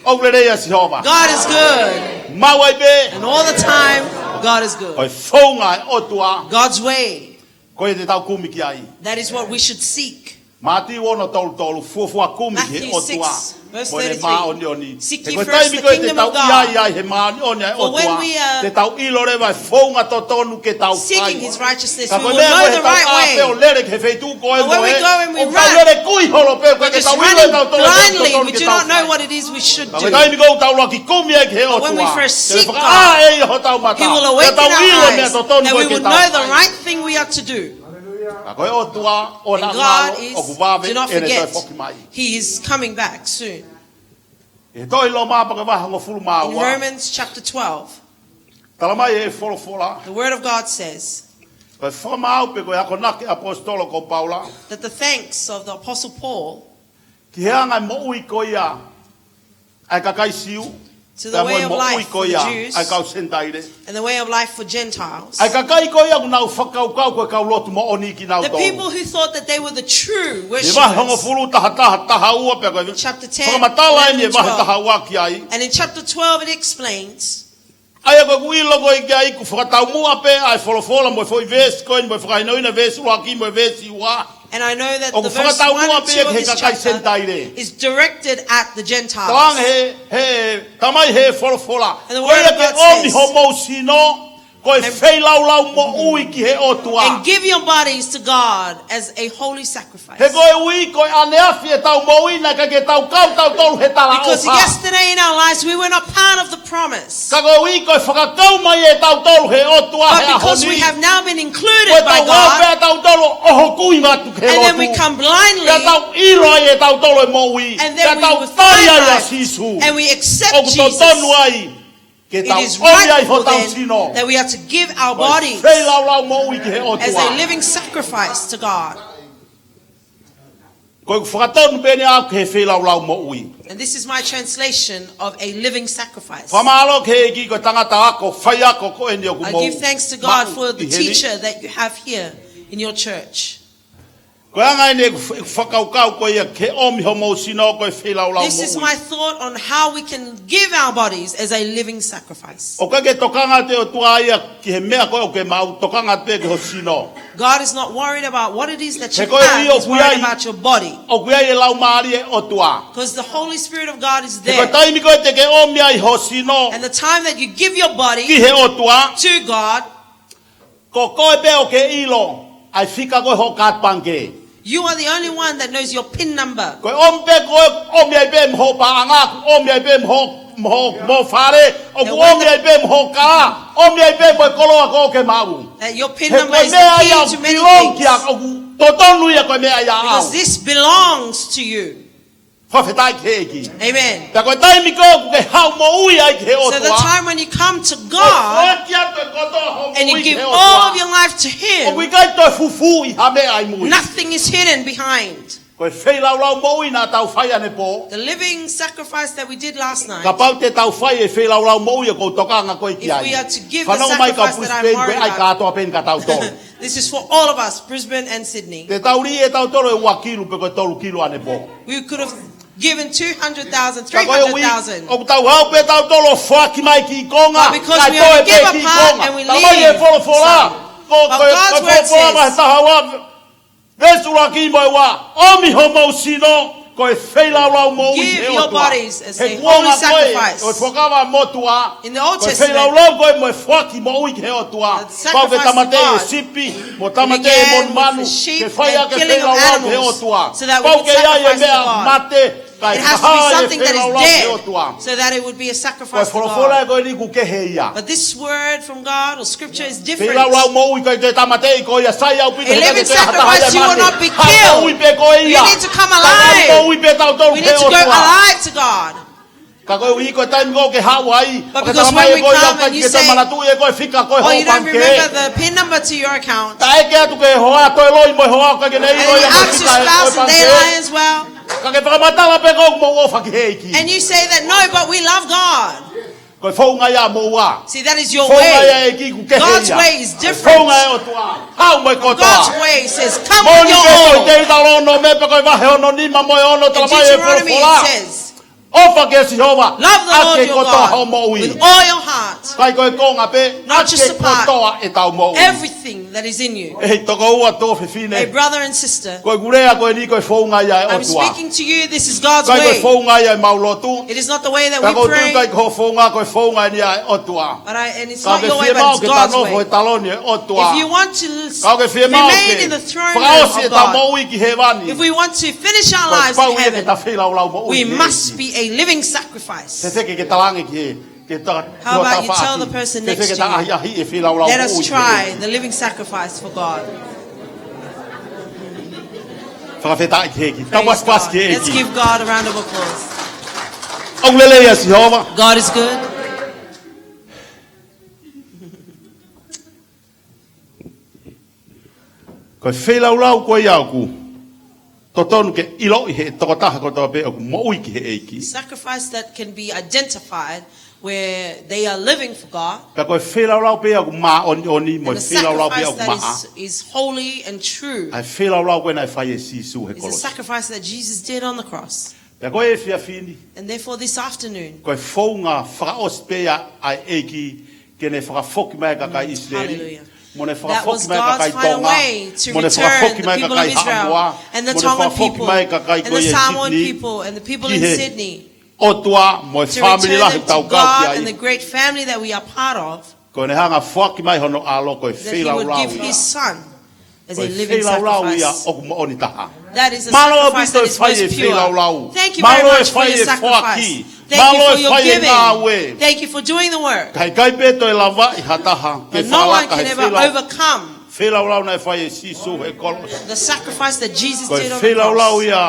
ʻOku lelei ʻa Sihova. God is good. Maʻu ai pē. And all the time, God is good. Ko e founga ʻa e ʻOtua. God's way. Ko ia te tau kumi ki ai. That is what we should seek. Mātiu ono tolu tolu, fuofua kumi he ʻOtua. Matthew six, Mo e māʻoniʻoni. He ko e taimi ko ē te tau ʻi ai ai he māʻoniʻoni ʻa e ʻOtua, te tau ʻilo leva e founga totonu ke tau fai. Ka ko e meʻa ko ē he tau ʻā pē ʻo lele ki he feituʻu ko ē mo ē, ʻoku tau lele kui holo pē, ʻikai ke tau ʻilo ʻe tautolu e founga totonu ke tau fai. Ka ko e taimi ko ē ʻoku tau laki kumi ai ki he ʻOtua, te ne fakaʻā ʻe ia hotau mata, te tau ʻilo e meʻa totonu ko ē ke tau fai. Ka ko e ʻOtua, ʻoua naʻa ngalo, ʻoku vave ʻene toe foki mai. He is coming back soon. ʻI he tohi Loma pea ko e vahe hongofulu mā ua. In Romans chapter twelve, tala mai ʻe he folofola, the word of God says, ko e fakamaau pe ko e akonaki ʻa e ʻaposetolo ko Paula, that the thanks of the Apostle Paul ki he anga e moʻui ko ia ʻa e kakai Siu, to the way of life for the Jews, pea mo e moʻui ko ia ʻa e kau Senitaile. And the way of life for Gentiles. ʻA e kakai ko ia ʻoku nau fakakaukau ko e kau lotu moʻoni kinautolu. The people who thought that they were the true worshippers. ʻI he vahe hongofulu, taha taha, taha ua pea ko e fakamatala eni ʻe he vahe taha ua ki ai. Chapter ten, eleven, and twelve. And in chapter twelve it explains. ʻA ia ko ʻeku ʻilo ko ē ki ai ʻoku fakataumuʻa pē ʻa e folofola mo e foʻi veesi ko eni mo e fakahinohino, veesi ʻuluaki mo e veesi ua. And I know that the verse one and two of this chapter is directed at the Gentiles. ʻOku fakataumuʻa pē ia ki he kakai Senitaile. Talaange ʻe he, he, talamai ʻe he folofola, ko ia ke ʻomi homou sino ko e feilaulau moʻui ki he ʻOtua. And give your bodies to God as a holy sacrifice. He koeʻuhi ko e ʻaneafi ʻetau moʻui naʻe ʻikai ke tau kau tautolu he talaʻofa. Because yesterday in our lives we were not part of the promise. Ka koeʻuhi ko e fakakau mai ʻetautolu he ʻOtua he ʻaho ni, ko e tau aʻu pē ʻetautolu ʻo hokui atu ki he lotu, pea tau ʻilo ai ʻetautolu e moʻui, pea tau tali ai ʻa Sīsū, ʻoku totonu ai ke tau ʻomi ai hotau sino ko e feilaulau moʻui ki he ʻOtua. Ko ʻeku fakatonu pē eni ʻaʻaku ki he feilaulau moʻui. And this is my translation of a living sacrifice. Fakamālō ki he ʻEiki ko e tangata ako, faiako ko eni ʻoku mou maʻu ʻi heni. I give thanks to God for the teacher that you have here in your church. Ko e anga eni ʻeku, ʻeku fakakaukau ko ia ke ʻomi homou sino ko e feilaulau moʻui. This is my thought on how we can give our bodies as a living sacrifice. ʻOku ʻikai ke tokanga atu e ʻOtua ia ki he meʻa ko ē ʻoku ke maʻu, tokanga atu pē ki ho sino. God is not worried about what it is that you have. He's worried about your body. He koeʻuhi ʻoku ʻi ai, ʻoku ʻi ai e Laumālie ʻo e ʻOtua. 'Cause the Holy Spirit of God is there. He ko e taimi ko ē te ke ʻomi ai ho sino ki he ʻOtua, And the time that you give your body to God, ko koe pē ʻoku ke ʻilo ʻa e fika ko ē hoʻo kaati pangikē. You are the only one that knows your pin number. Ko e ʻomi pē ko ē, ʻomi ai pē mo hoʻo paʻanga, ʻomi ai pē mo hoʻo, mo hoʻo, mo hoʻo fale, ʻoku ʻomi ai pē mo hoʻo kā, ʻomi ai pē mo e koloa ko ē ʻoku ke maʻu. That your pin number is the key to many things. He ko e meʻa ia ʻoku ʻilonga kia koe, ʻoku totonu ia ko e meʻa ia ʻaʻau. Because this belongs to you. Fakafetaʻi ki he ʻEiki. Amen. Pea ko e taimi ko ē ʻoku ke haʻu moʻui ai ki he ʻOtua, So the time when you come to God ʻo foaki atu e kotoa hoʻo moʻui ki he ʻOtua, and you give all of your life to Him, ʻoku ʻikai toe fufū ʻi ha meʻa ʻi mui. Nothing is hidden behind. Ko e feilaulau moʻui naʻa tau fai ʻanepō, The living sacrifice that we did last night, kapau te tau fai e feilaulau moʻui ʻoku ou tokanga ko ē ki ai, if we are to give the sacrifice that I'm worried about, fanongo mai kau Brisbane, ko e ʻai kātoa pē eni kia tautolu. This is for all of us, Brisbane and Sydney. Te tau lī ʻe tautolu e ua kilu pe ko e tolu kilu ʻanepō. We could have given two hundred thousand, three hundred thousand. Ka koeʻuhi ʻoku tau haʻu pē tautolu ʻo foaki mai kiʻi konga, But because we only give a part and we leave some. Talamai ʻe he folofola, ko, ko, ko e folofola vahe taha ua, veesi ʻuluaki mo e ua, ʻomi homou sino ko e feilaulau moʻui ki he ʻOtua. Give your bodies as a holy sacrifice. He kuonga ko ē ʻo e Fuakava Motuʻa, In the Old Testament, ko e feilaulau ko ē mo e foaki moʻui ki he ʻOtua. The sacrifice to God began with the sheep and killing of animals, so that we could sacrifice to God. Pau ke ʻi ai e monumanu ke fai ʻaki e feilaulau ki he ʻOtua. Pau ke ʻi ai e meʻa mate, kae fakahā e feilaulau ki he ʻOtua. It has to be something that is dead, so that it would be a sacrifice to God. Ko e folofola ko eni ʻoku kehe ia. But this word from God or scripture is different. Feilaulau moʻui ʻikai ke tāmateʻi, ko ia sai ʻaupito. A living sacrifice, you will not be killed. Haʻu moʻui pē koe ia. You need to come alive. Haʻu moʻui pē tautolu ki he ʻOtua. We need to go alive to God. Ka koeʻuhi ko e taimi ko ē ʻoku ke haʻu ai, But because when we come and you say, ʻoku ke manatuʻi ʻe koe e fika ko ē hoʻo pangikē, oh, you don't remember the pin number to your account, taʻe ʻeke atu ki he hoa, toe loi mo e hoa, ʻikai ke ne ʻilo ia mo e fika ʻo e pangikē. And you ask your spouse and they lie as well. Ka ke fakamatala pē ʻoku mou ʻofa ki he ʻEiki. And you say that, "No, but we love God." Ko e founga ia ʻamoua. See, that is your way. Founga ia ʻa e ʻEiki ʻoku kehe ia. God's way is different. Ko e founga ʻa e ʻOtua, haʻu mo e kotoa. God's way says, "Come with your all." Moʻoni pē ko e Teutalōnome pē ko e vahe ono nima mo e ono, talamai ʻe he folofola, In Deuteronomy it says, ʻofa kia Sihova ʻaki e kotoa hoʻo moʻui. Love the Lord your God with all your heart. Kae ʻikai ko e konga pē, ʻaki e kotoa ʻetau moʻui. Not just a part. Everything that is in you. ʻE he tokoua, tuofefine. A brother and sister, Ko ʻeku lea ko eni ko e founga ia ʻa e ʻOtua. I'm speaking to you, this is God's way. ʻIkai ko e founga ia ʻemau lotu. It is not the way that we pray. Ka ʻoku ou tui ʻikai ko hoʻo founga ko e founga eni ʻa e ʻOtua. But I, and it's not your way, but it's God's way. Ka ʻoku ke fiemaʻu ke ta nofo he taloni ʻo e ʻOtua. If you want to s-, Ka ʻoku ke fiemaʻu remain in the throne room of God, ke fakaʻosi ʻetau moʻui ki hēvani. If we want to finish our lives in heaven, Ka ʻoku pau ia ke ta feilaulau moʻui ki he ʻEiki. We must be a living sacrifice. Fēfē ke ke talaange ki he, ki he ta-, How about you tell the person next to you? Fēfē ke ta ʻahiʻahiʻi e feilaulau moʻui ki he ʻEiki. Let us try the living sacrifice for God. Fakafetaʻi ki he ʻEiki. Praise God. Tau pasipasi ki he ʻEiki. Let's give God a round of applause. ʻOku lelei ʻa Sihova. God is good. Ko e feilaulau ko ia ʻoku totonu ke ʻiloʻi ʻe he tokotaha kotoa pē ʻoku moʻui ki he ʻEiki. Sacrifice that can be identified where they are living for God. Pea ko e feilaulau pē ʻoku māʻoniʻoni mo e feilaulau pē ʻoku maʻa. And the sacrifice that is, is holy and true. ʻA e feilaulau ko ē naʻe fai ʻe Sīsū he kolosi. Is a sacrifice that Jesus did on the cross. Pea ko e efiafi ni, And therefore this afternoon, ko e founga fakaʻosi pē ia ʻa e ʻEiki ke ne fakafoki mai e kakai ʻIsileli. Mm, hallelujah. Mo ne fakafoki mai e kakai Tonga. That was God's final way to return the people of Israel and the Tongan people and the Samoan people and the people in Sydney. Mo ne fakafoki mai e kakai Tonga. Mo ne fakafoki mai e kakai ko ia ʻi Sydney. Ki he ʻOtua mo e fāmili lahi ʻoku tau kau ki ai. To return them to God and the great family that we are part of. Ko ʻene hanga ʻo foaki mai hono ʻAlo ko e feilaulau ia. That he would give his son as a living sacrifice. Ko e feilaulau ia ʻoku moʻoni taha. That is a sacrifice that is most pure. Mālō ʻaupito e fai e feilaulau. Thank you very much for your sacrifice. Mālō e fai e foaki. Thank you for your giving. Mālō e fai e ngāue. Thank you for doing the work. Ka ʻikai pē toe lavaʻi ha taha ke fakalaka he feilaulau. But no one can ever overcome the sacrifice that Jesus did on the cross. Feilaulau naʻe fai ʻe Sīsū he kolosi. Ko e feilaulau ia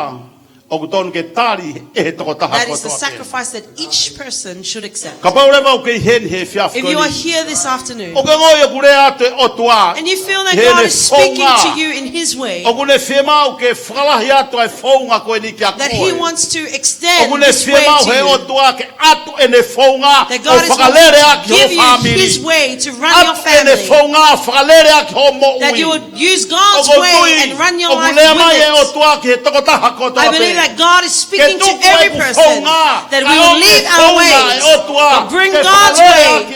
ʻoku totonu ke tali ʻe he tokotaha kotoa pē. That is the sacrifice that each person should accept. Kapau leva ʻoku ke ʻi heni he efiafi ko eni. If you are here this afternoon, ʻOku ke ongoʻi ʻoku lea atu e ʻOtua. And you feel that God is speaking to you in his way, ʻOku ne fiemaʻu ke fakalahi atu ʻa e founga ko eni kiate koe. That he wants to extend this way to you. ʻOku ne fiemaʻu he ʻOtua ke ʻatu ʻene founga ʻo fakalele ʻaki ho fāmili. That God is wanting to give you his way to run your family. ʻAtu ʻene founga ʻo fakalele ʻaki hoʻo moʻui. That you would use God's way and run your life with it. ʻOku ou tui ʻoku lea mai e ʻOtua ki he tokotaha kotoa pē. I believe that God is speaking to every person, that we will leave our ways, but bring God's way,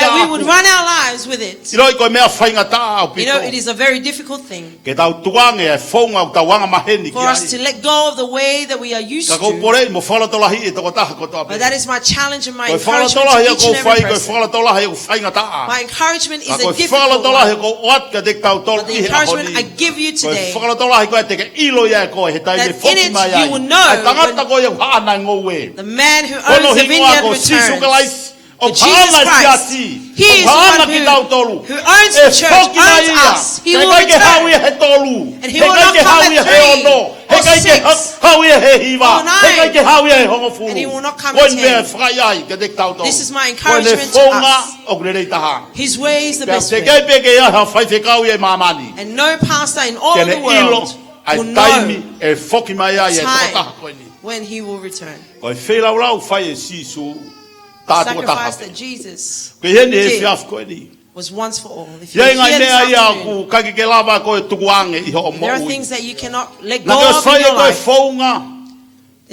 that we would run our lives with it. ʻIloʻi ko e meʻa faingataʻa ʻaupito. You know, it is a very difficult thing Ke tau tukuange e founga ʻoku tau angamaheni ki ai. For us to let go of the way that we are used to. Ka ʻoku ou poleʻi mo fakalotolahiʻi e tokotaha kotoa pē. But that is my challenge and my encouragement to each and every person. Ko e fakalotolahi ʻoku ou fai, ko e fakalotolahi ʻoku faingataʻa. My encouragement is a difficult one. Ka ko e fakalotolahi ʻoku ou ʻoatu kiate kitautolu ʻi he ʻaho ni. But the encouragement I give you today, Ko e fakalotolahi ko ē te ke ʻilo ia ʻe koe he taimi ʻe foki mai ai ʻa e tangata ko ia ʻoku haʻana e ngoue. That in it you will know when the man who owns the vineyard returns. Ko hono hingoa ko Sīsū Kalaisi. ʻOku haʻana e siasi. He is the one who, ʻOku haʻana kitautolu. Who owns the church, owns us. ʻE foki mai ia. He will return. He ʻikai ke hau ia he tolu. And he will not come at three or six or nine. ʻIkai ke hau ia he ono. ʻIkai ke hau ia he hongofulu. And he will not come at ten. Ko eni pē ʻe fai ai kiate kitautolu. This is my encouragement to us. Ko ʻene founga ʻoku lelei taha. His way is the best way. Pea teʻeki ai pē ke ʻi ai ha faifekau ʻi māmani. And no pastor in all of the world will know the time when he will return. Ke ne ʻilo ʻa e taimi ʻe foki mai ai e tokotaha ko eni. Ko e feilaulau fai ʻe Sīsū, tā tuʻo taha pē. Sacrifice that Jesus did was once for all. If you're here this afternoon, ʻI ai e ngaahi meʻa ia ʻoku ʻikai ke ke lava ʻe koe ʻo tukuange ʻi hoʻo moʻui. There are things that you cannot let go of in your life. Naʻa ke ʻosi fai e founga,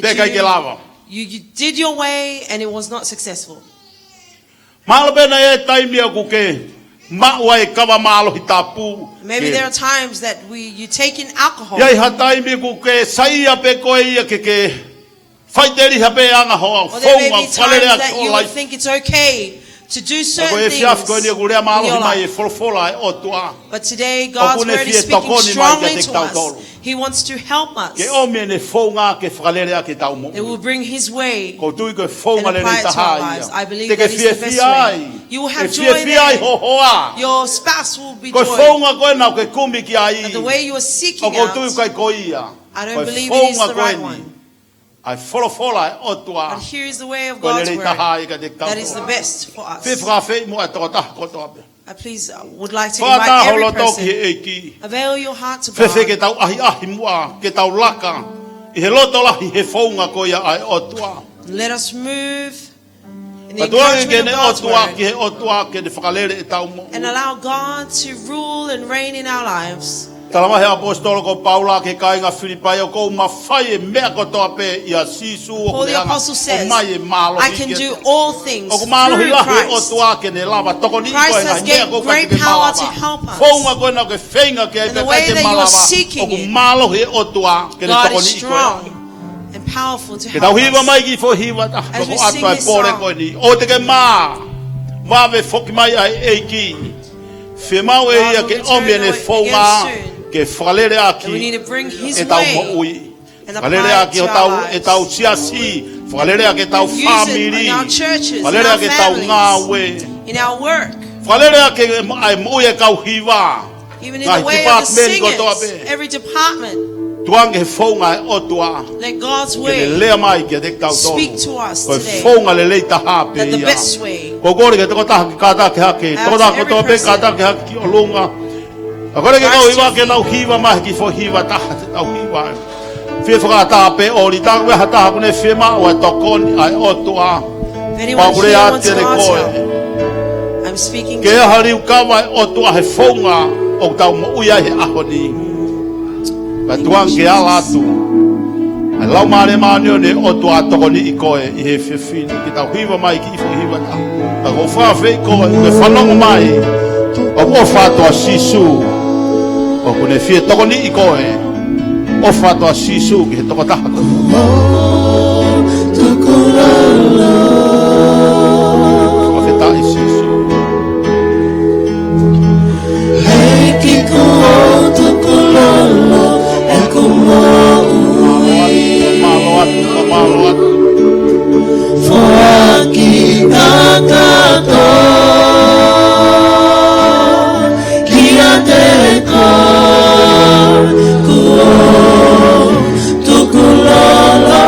pea ʻikai ke lava. That you, you, you did your way and it was not successful. Mahalo pē naʻe ʻi ai e taimi ʻoku ke maʻu ai e kava mālohi tapu. Maybe there are times that we, you take in alcohol. ʻI ai ha taimi ʻoku ke saiʻia pē koe ia ke ke faʻiteliha pē ʻa e anga hoʻo founga ʻo fakalele ʻaki ho laifi. Or there may be times that you would think it's okay to do certain things in your life. Ka ko e efiafi ko eni ʻoku lea mālohi mai e folofola ʻa e ʻOtua. But today, God's word is speaking strongly to us. ʻOku ne fie tokoni mai kiate kitautolu. He wants to help us. Ke ʻomi ʻene founga ke fakalele ʻaki ʻetau moʻui. That will bring his way and apply it to our lives. ʻOku ou tui ko e founga lelei taha ia. I believe that is the best way. Te ke fiefia ai. You will have joy there. ʻE fiefia ai ho hoa. Your spouse will be joyed. Ko e founga ko ena ʻoku ke kumi ki ai. But the way you are seeking out, ʻOku ou tui ʻikai ko ia. I don't believe it is the right one. Ko e founga ko eni. ʻA e folofola ʻa e ʻOtua. But here is the way of God's word. Ko e lelei taha ia kiate kitautolu. That is the best for us. Fie fakaafeʻi muʻa e tokotaha kotoa pē. I please, uh, would like to invite every person. Fakataha ho loto ki he ʻEiki. Avail your heart to God. Fēfē ke tau ʻahiʻahi muʻa, ke tau laka ʻi he loto lahi he founga ko ia ʻa e ʻOtua. Let us move in the encouragement of God's word. Pea tuku ange ke ne ʻOtua, ki he ʻOtua ke ne fakalele ʻetau moʻui. And allow God to rule and reign in our lives. Talamai he ʻaposetolo ko Paula ki he kāinga Filipai, ʻoku ou mafai e meʻa kotoa pē ʻia Sīsū ʻoku Paul the leanga, Apostle says, ʻomai e mālohi "I can kiate do au." all things ʻOku mālohi through lahi e Christ. ʻOtua ke ne lava tokoniʻi Christ koe has ngaahi meʻa given ʻoku ʻikai great ke ke power malava. to help us. Founga ko ena ʻoku ke feinga ki ai And the pea way ʻikai ke that you're malava, seeking ʻoku it, mālohi e ʻOtua ke ne God is tokoniʻi koe. strong and powerful to Ke tau help hiva us. mai ki he foʻi hiva taha, As we ʻoku ʻoatu sing ai this pole song, ko eni. ʻOua te ke mā, vave foki mai ʻa e ʻEiki. Fiemaʻu ʻe ia ke ʻomi ʻene founga ke fakaleleʻaki ʻetau moʻui. Fakaleleʻaki hotau, ʻetau siasi. Fakaleleʻaki ʻetau fāmili. Fakaleleʻaki ʻetau ngāue. Fakaleleʻaki ʻa e moʻui ʻa e kau hiva. Ngaahi tipātimeni kotoa pē. Tuku ange he founga ʻa e ʻOtua ke ne lea mai kiate kitautolu. Ko e founga lelei taha pē ia. Ko e kole ki he tokotaha ke kātaki hake, tokotaha kotoa pē kātaki hake ki ʻolunga. ʻOku ou kole ki he kau hiva ke nau hiva mai ki he foʻi hiva taha te tau hiva. Fie fakataha pē ʻo lī, tā ko e hā ha taha ʻoku ne fiemaʻu ʻa e tokoni ʻa e ʻOtua. Pea ʻoku ou lea atu kiate koe. Ke ʻi ai ha liukava ʻa e ʻOtua he founga ʻoku tau moʻui ai he ʻaho ni. Pea tuku ange ke ala atu ʻa e Laumālie Māʻoniʻoni ʻo e ʻOtua ʻo tokoniʻi koe ʻi he efiafi ni. Ke tau hiva mai ki he foʻi hiva taha. Ka ʻoku ou fakaafeʻi koe ke fanongo mai. ʻOku ʻofa atu ʻa Sīsū. ʻOku ne fie tokoniʻi koe. ʻOfa atu ʻa Sīsū ki he tokotaha kotoa. Fakafetaʻi Sīsū. ʻEiki kuo tukulolo ʻeku moʻui. Foaki kakato kiate koe, kuo tukulolo.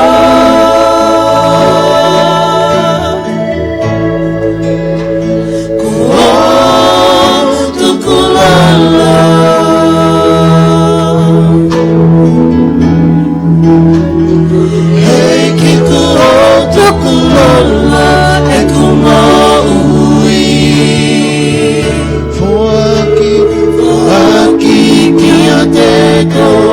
Kuo tukulolo. ʻEiki kuo tukulolo ʻeku moʻui. Foaki, foaki kiate koe.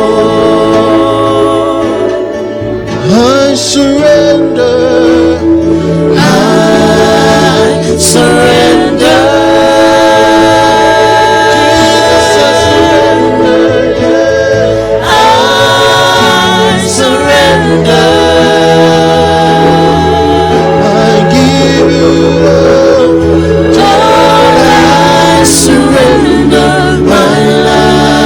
I surrender. I surrender. Jesus, I surrender. I surrender. I give you all. Lord, I surrender my life.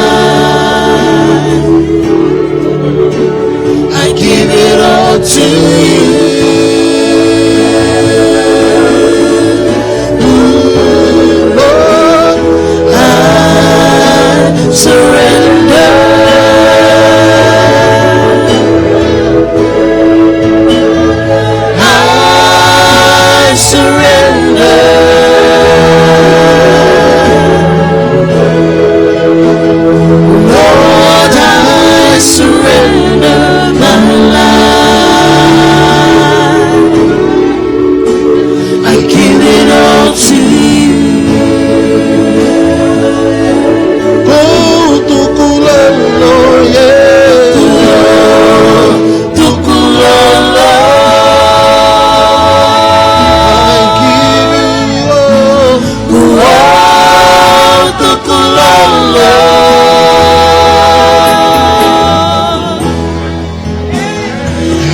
I give it all to you. Lord, I surrender. I surrender. Lord, I surrender my life. I give it all to you. Oh, tukulolo, yeah. Tukulolo. I give you all. Kuo tukulolo.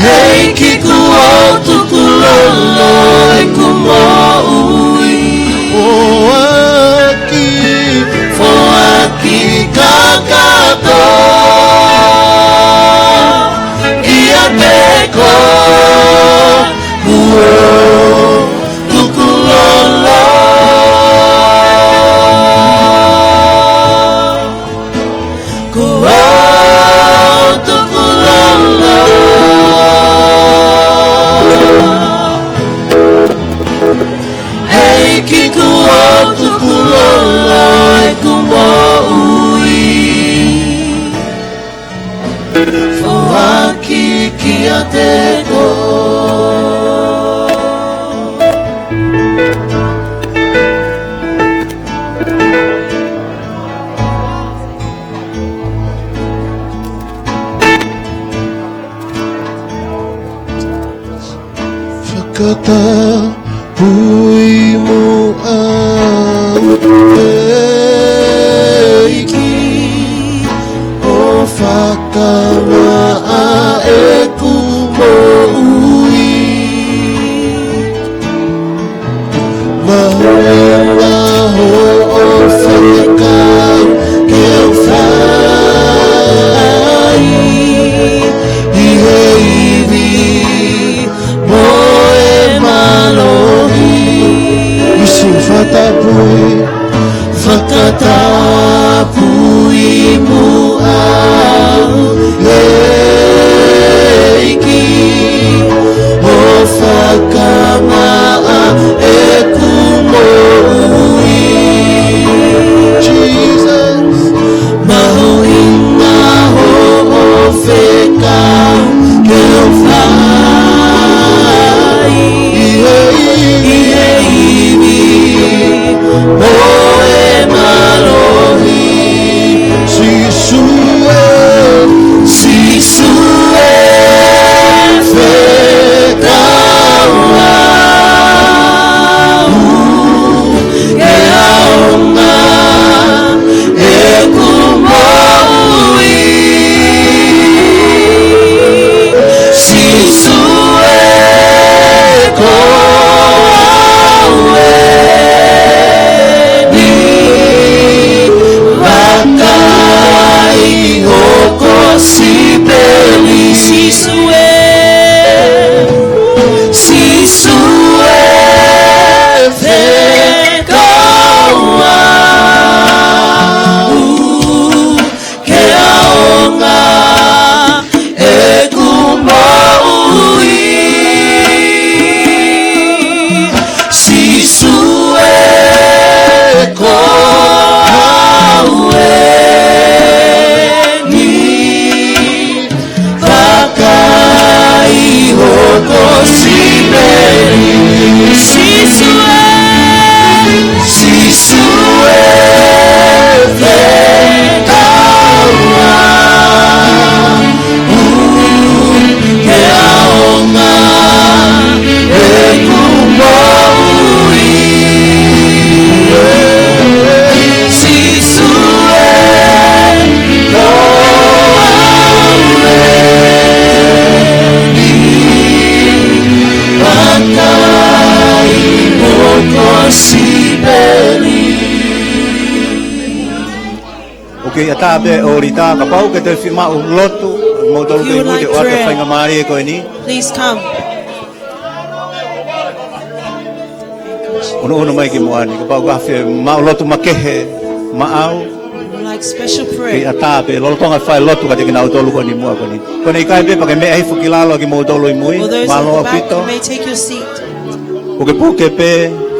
ʻEiki kuo tukulolo ʻeku moʻui. Foaki, foaki kakato kiate koe, kuo tukulolo. Kuo tukulolo. ʻEiki kuo tukulolo ʻeku moʻui. Foaki kiate koe. Fakatapui muʻa au ʻEiki, ʻo fakamaʻa ʻeku moʻui. Mahuʻinga hoʻo fekau ke u fai ʻi he ivi mo e mālohi. Isi, fakatapui, fakatapui muʻa au ʻEiki, ʻo fakamaʻa ʻeku moʻui. Jesus. Mahuʻinga hoʻo fekau ke u fai ʻi he ivi mo e mālohi. Sīsū ē, Sīsū ē, fekau au ke ʻaonga ʻeku moʻui. Sīsū ē, ko au eni, vakai hoku sipeli. Sīsū ē, Sīsū ē, fekau au ke ʻaonga ʻeku moʻui. Sīsū ē, ko au eni, vakai hoku sipeli. Sīsū ē, Sīsū ē, fekau au ke ʻaonga ʻeku moʻui. Sīsū ē, ko au eni, vakai hoku sipeli. ʻOku kei ʻatā pē ʻo lī tā, kapau ʻoku ke fiemaʻu lotu, mou tolu ke ui te ʻoatu e faingamālie ko eni. Please come. ʻUnuʻunu mai ki muʻa ni, kapau ʻoku ke fiemaʻu lotu makehe maʻau. Like special prayer. Kei ʻatā pē, lolotonga fai lotu kiate kinautolu ko eni muʻa ko eni. Ko eni ʻikai pē pea ke meʻa hifo ki lalo kimoutolu ʻi mui. For those at the back, mālō ʻaupito. You may take your seat. Pukepuke pē,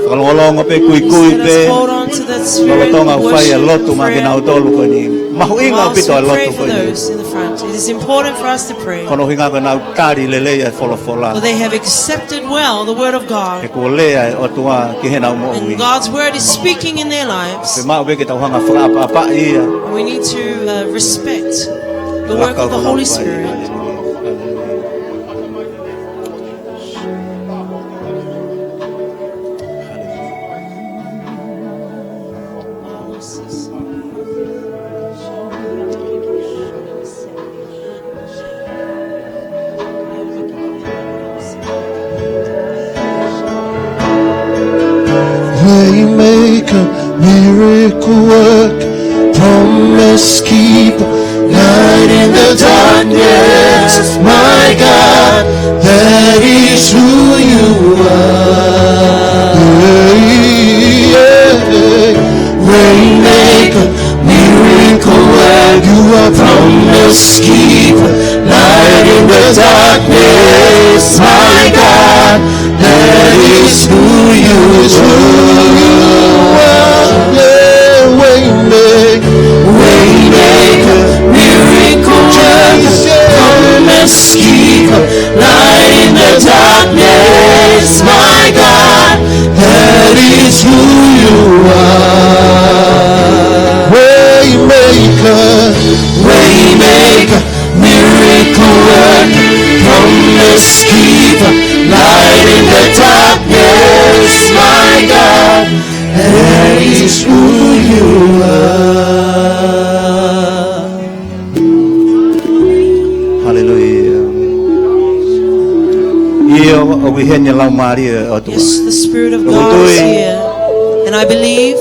fakalongolongo pē, kuikui pē. Let us hold on to that spirit of worship and prayer. Lolotonga fai e lotu maʻa kinautolu ko eni. Mahuʻinga ʻaupito e lotu ko eni. Whilst we pray for those in the front, it is important for us to pray. Ko hono ʻuhinga ko ʻenau tali lelei e folofola. For they have accepted well the word of God. He kuo lea e ʻOtua ki heʻenau moʻui. And God's word is speaking in their lives. Fiemaʻu pē ke tau hanga fakaʻapaʻapaʻi ia. And we need to, uh, respect the work of the Holy Spirit. Waymaker, miracle work, promise keeper, light in the darkness, my God, that is who you are. Yeah, yeah. Waymaker, miracle work, you are promise keeper, light in the darkness, my God, that is who you truly are. Yeah, waymaker, waymaker, miracle worker, promise keeper, light in the darkness, my God, that is who you are. Waymaker, waymaker, miracle worker, promise keeper, light in the ʻI heni e Laumālie ʻo e ʻOtua. Yes, the Spirit of God is here. And I believe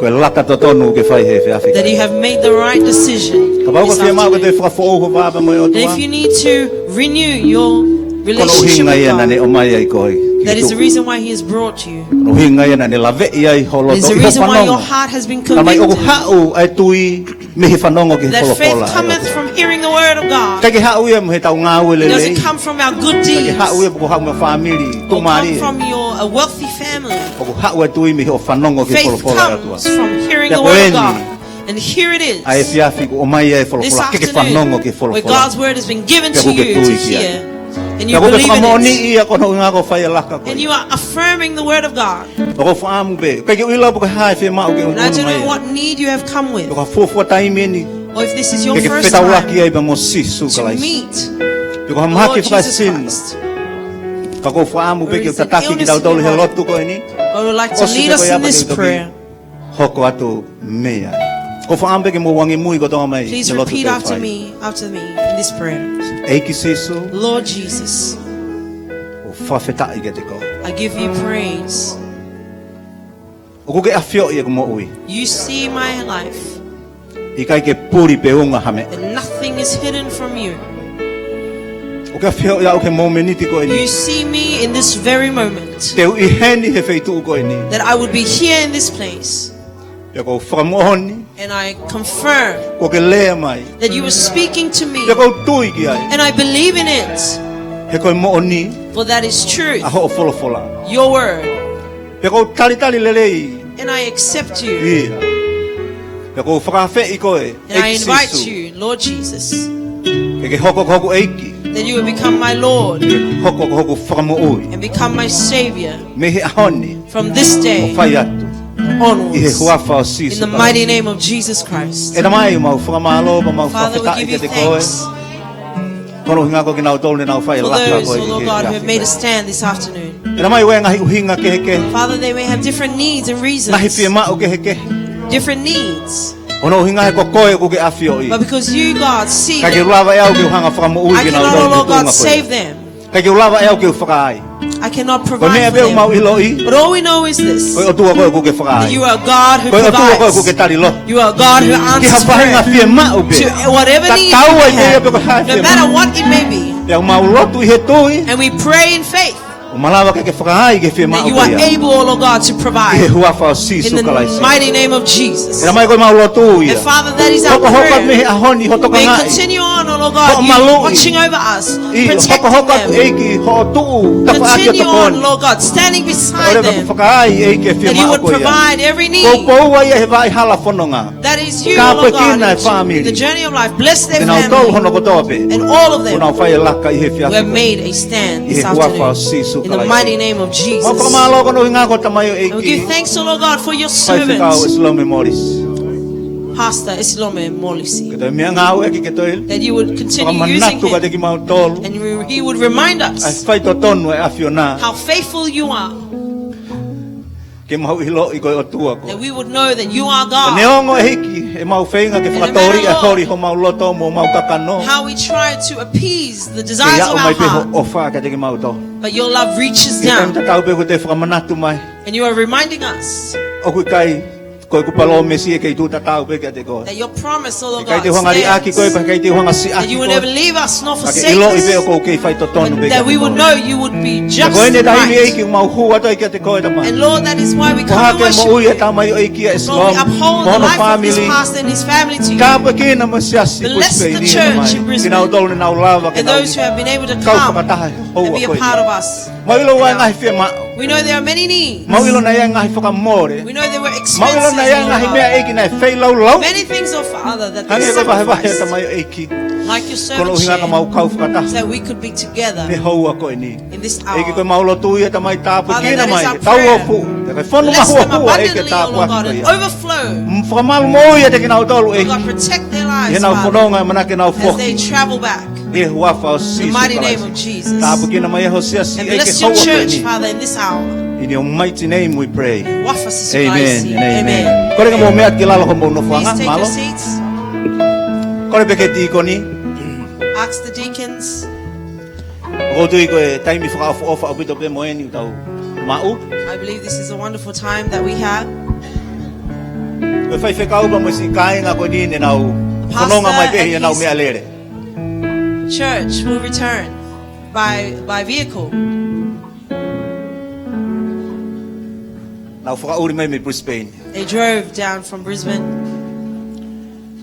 Ko e laka totonu ke fai he efiafi. That you have made the right decision. Kapau ko e fiemaʻu ke toe fakafoʻou ho vā pea mo e ʻOtua. And if you need to renew your relationship with God, that is the reason why He has brought you. Ko hono ʻuhinga ia naʻa ne laveʻi ai ho loto ʻi ho fanongo. That is the reason why your heart has been convicted. Talamai ʻoku haʻu ʻa e tui mei he fanongo ki he folofola ʻa e ʻOtua. That faith cometh from hearing the word of God. ʻIkai ke haʻu ia mei heʻetau ngāue lelei. It doesn't come from our good deeds. ʻIkai ke haʻu ia pea ko hoʻo fāmili tuʻumālie. Or come from your, a wealthy family. ʻOku haʻu ʻa e tui mei hoʻo fanongo ki he folofola ʻa e ʻOtua. Faith comes from hearing the word of God. Pea ko eni, and here it is, ʻa e efiafi kuo ʻomai ai e folofola ke ke fanongo ki he folofola. This afternoon, where God's word has been given to you to hear. Pea ʻoku ke tui ki ai. And you believe in it. Pea ʻoku ke fakamoʻoniʻi ia ko hono ʻuhinga ko e fai e laka ko ia. And you are affirming the word of God. ʻOku ou fakaʻamu pē, ʻikai ke u ʻilo pe ko e hā e fiemaʻu ke ʻunu mai ai. And I don't know what need you have come with. Pe ko ha fuofua taimi eni. Or if this is your first time to meet Lord Jesus Christ. Ke ke fetaulaki ai pea mo Sīsū Kalaisi. Pe ko ha mahaki fakaesino. Ka ʻoku ou fakaʻamu pē ke u tataki kitautolu he lotu ko eni. Or if it's an illness in your body. I would like to lead us in this prayer. Hoko atu mei ai. ʻOku ou fakaʻamu pē ke mou angi mui kotoa mai he lotu te u fai. Please repeat after me, after me in this prayer. ʻEiki Sīsū. Lord Jesus. ʻOku ou fakafetaʻi kiate koe. I give you praise. ʻOku ke ʻafioʻi ʻeku moʻui. You see my life. ʻIkai ke puli pe unga ha meʻa. And nothing is hidden from you. ʻOku ke ʻafioʻi au he momeniti ko eni. You see me in this very moment. Te u ʻi heni he feituʻu ko eni. That I would be here in this place. Pea ʻoku ou fakamoʻoni. And I confirm. Kuo ke lea mai. That you were speaking to me. Pea ʻoku ou tui ki ai. And I believe in it. He ko e moʻoni. For that is truth. ʻA hoʻo folofola. Your word. Pea ʻoku ou talitali lelei. And I accept you. Ia. Pea ʻoku ou fakaafeʻi koe, ʻEiki Sīsū. And I invite you, Lord Jesus. Ke ke hoko ko hoku ʻEiki. That you will become my Lord. Ke ke hoko ko hoku fakamoʻui. And become my Savior. Mei he ʻaho ni. From this day onwards. ʻO fai atu. ʻI he huafa ʻo Sīsū Kalaisi. In the mighty name of Jesus Christ. ʻE Tamai, mau fakamālō, mau fakafetaʻi kiate koe. Father, we give you thanks. Ko hono ʻuhinga ko kinautolu ne nau fai e laka ko ē he efiafi ko eni. For those, oh Lord God, who have made a stand this afternoon. ʻE Tamai, ʻoku ʻi ai e ngaahi ʻuhinga kehekehe. Father, they may have different needs and reasons. Ngaahi fiemaʻu kehekehe. Different needs. Ko hono ʻuhinga he ko koe ʻoku ke ʻafioʻi. But because you, God, see them, ʻikai ke u lava ʻe au ke u hanga ʻo fakamoʻui kinautolu he tuʻunga ko ē. I cannot, oh Lord God, save them. ʻIkai ke u lava ʻe au ke u fakaai. I cannot provide for them. Ko e meʻa pē ʻoku mau ʻiloʻi. But all we know is this. Ko e ʻOtua koe ʻoku ke fakaai. That you are a God who provides. Ko e ʻOtua koe ʻoku ke tali lotu. You are a God who answers prayer. Ki ha faʻahinga fiemaʻu pē. To whatever need we have, no matter what it may be. Tatau ai pē ia pe ko e hā e fiemaʻu. Pea mau lotu ʻi he tui. And we pray in faith. ʻO malava ke ke fakaai ki he fiemaʻu ko ia. That you are able, O Lord God, to provide. ʻI he huafa ʻo Sīsū Kalaisi. In the mighty name of Jesus. ʻE Tamai, ko ʻemau lotu ia. And Father, that is our prayer. Hokohoko atu mei he ʻaho ni hoʻo tokangaʻi. May continue on, O Lord God, you watching over us, protecting them. Hokohoko atu, ʻEiki, hoʻo tuʻu tafaʻaki ʻo tokoni. Continue on, Lord God, standing beside them. ʻO lava ke fakaai, ʻEiki, e fiemaʻu ko ia. That you would provide every need. Ko e poupou ia he vaʻa hala fononga. That is you, O Lord God, in the journey of life. Tāpuekina e fāmili. Bless their family. Kinautolu hono kotoa pē. And all of them. Kuo nau fai e laka ʻi he efiafi ko eni. Who have made a stand this afternoon. ʻI he huafa ʻo Sīsū Kalaisi. In the mighty name of Jesus. Mau fakamālō ko hono ʻuhinga ko e tamaioʻeiki. And we give thanks, O Lord God, for your servant, Faifekau ʻEsilome Molisi. Pastor ʻEsilome Molisi. Ke toe meʻangāueʻaki, ke toe fakamanatu kiate kimautolu. That you would continue using him. And you, he would remind us ʻA e faitotonu ʻa e ʻAfiona. How faithful you are. Ke mau ʻiloʻi ko e ʻOtua koe. That we would know that you are God. Neongo ʻEiki ʻemau feinga ke fakatōliʻa holi homau loto mo homau kakano. And no matter how we try to appease the desires of our heart, Ke aʻu mai pē ho ʻofa kiate kimautolu. But your love reaches down. Ke tau tatau pē ʻoku te fakamanatu mai. And you are reminding us ʻOku ʻikai ko ʻeku palōmesi ʻe kei tuʻu tatau pē kiate koe. That your promise, O Lord God, stands. ʻIkai te u hanga ʻo liʻaki koe, pea ʻikai te u hanga ʻo siʻaki koe. That you will never leave us nor forsake us. Ka ke ʻiloʻi pē ʻoku ou kei faitotonu pē kiate koe. But that we would know you would be just right. Pea ko ʻene taimi ʻEiki ʻoku mau hū atu ai kiate koe, Tamai. And Lord, that is why we come and worship you. Ko e hā ke moʻui e tamaioʻeiki ʻa ʻEsilome, Lord, we uphold the life of this pastor and his family to you. Mo hono fāmili. Tāpuekina mo e siasi Kusi Pē ʻIlī, Tamai. Bless the church in Brisbane. Kinautolu ne nau lava ke nau kau fakataha he houa ko eni. And those who have been able to come and be a part of us. Mau ʻilo ʻoku ʻi ai e ngaahi fiemaʻu. We know there are many needs. Mau ʻilo naʻe ʻi ai e ngaahi fakamole. We know there were expenses involved. Mau ʻilo naʻe ʻi ai e ngaahi meʻa ʻEiki naʻe feilaulau. Many things, oh Father, that they sacrificed. Hangē ko e vahevahe ʻa e tamaioʻeiki. Like your servant shared, Ko hono ʻuhinga ka mau kau fakataha so that we could be together he houa ko eni. In this hour. ʻEiki, ko ʻemau lotu ia, Tamai, tāpuekina mai. Father, that is our prayer. Tau o fu. Bless them abundantly, O Lord God, and overflow. Ke fonu mahuohua ʻEiki e tāpuaki ko ia. Mo fakamālō moʻui ʻiate kinautolu ʻEiki. Lord God, protect their lives, Father. ʻI heʻenau fononga ʻa e manake nau foki. As they travel back. ʻI he huafa ʻo Sīsū Kalaisi. In the mighty name of Jesus. Tāpuekina mai ho siasi ʻEiki he houa ko eni. And bless your church, Father, in this hour. In your mighty name we pray. Huafa Sīsū Kalaisi. Amen and amen. Amen. Kole ke mou meʻa ki lalo homou nofoʻanga, mālō. Please take your seats. Kole pē ki he tīkoni. Ask the deacons. ʻOku ou tui ko e taimi fakaʻofoʻofa ʻaupito pē mo eni ʻoku tau maʻu. I believe this is a wonderful time that we have. Ko e faifekau pea mo e siʻi kāinga ko eni ne nau fononga mai pē ʻi heʻenau meʻalele. Church will return by, by vehicle. Nau fakaʻuli mai mei Brisbane. They drove down from Brisbane.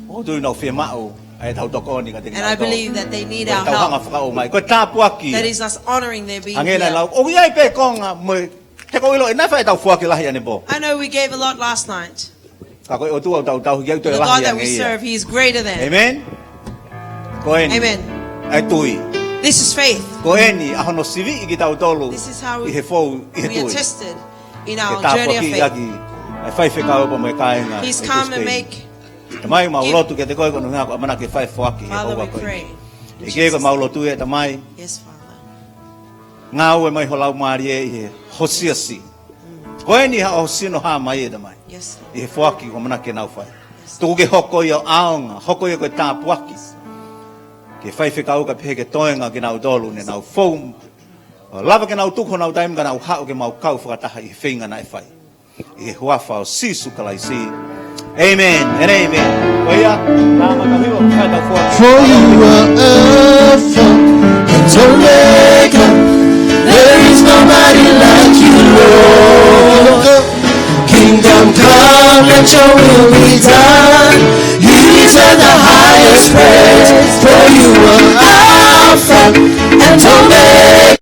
ʻOku ou tui nau fiemaʻu ʻa e tau tokoni kiate kinautolu. And I believe that they need our help. Ko e tau hanga fakaʻau mai. Ko e tāpuaki. That is us honoring their being here. Hangē naʻe lau. ʻOku ʻi ai pē konga mo e, te ko ʻilo e nafa e tau foaki lahi ʻanepō. I know we gave a lot last night. Ka ko e ʻOtua ʻoku tau tauhi ʻoku toe lahi ange ia. The God that we serve, he is greater than. Amen. Ko eni. Amen. ʻA e tui. This is faith. Ko eni ʻa hono siviʻi kitautolu. This is how we, ʻi he fou, ʻi he tui. We are tested in our journey of faith. Ke tāpuakiʻi ʻaki ʻa e faifekau pea mo e kāinga. Please come and make. Tamai, mau lotu kiate koe koeʻuhi ko e ʻamanaki ke fai e foaki he ʻaho ko eni. Father, we pray. ʻEiki, ko ʻemau lotu ia Tamai. Yes, Father. Ngāue mai ho Laumālie ʻi he ho siasi. Ko eni haʻo sino hā mai ē Tamai. Yes, Lord. ʻI he foaki ʻoku ʻamanaki ke nau fai. Yes. Tuku ke hoko ia ʻo ʻaonga, hoko ia ko e tāpuaki. Ke faifekau ka pehē ke toenga kinautolu ne nau fou. ʻO lava ke nau tuku honau taimi ka nau haʻu ke mau kau fakataha ʻi he feinga naʻe fai. ʻI he huafa ʻo Sīsū Kalaisi. Amen and amen. Ko ia, nā mata hiva, ka tau fua. For you are Alpha and Omega. There is nobody like you, Lord. Kingdom come, let your will be done. You deserve the highest praise. For you are Alpha and Omega.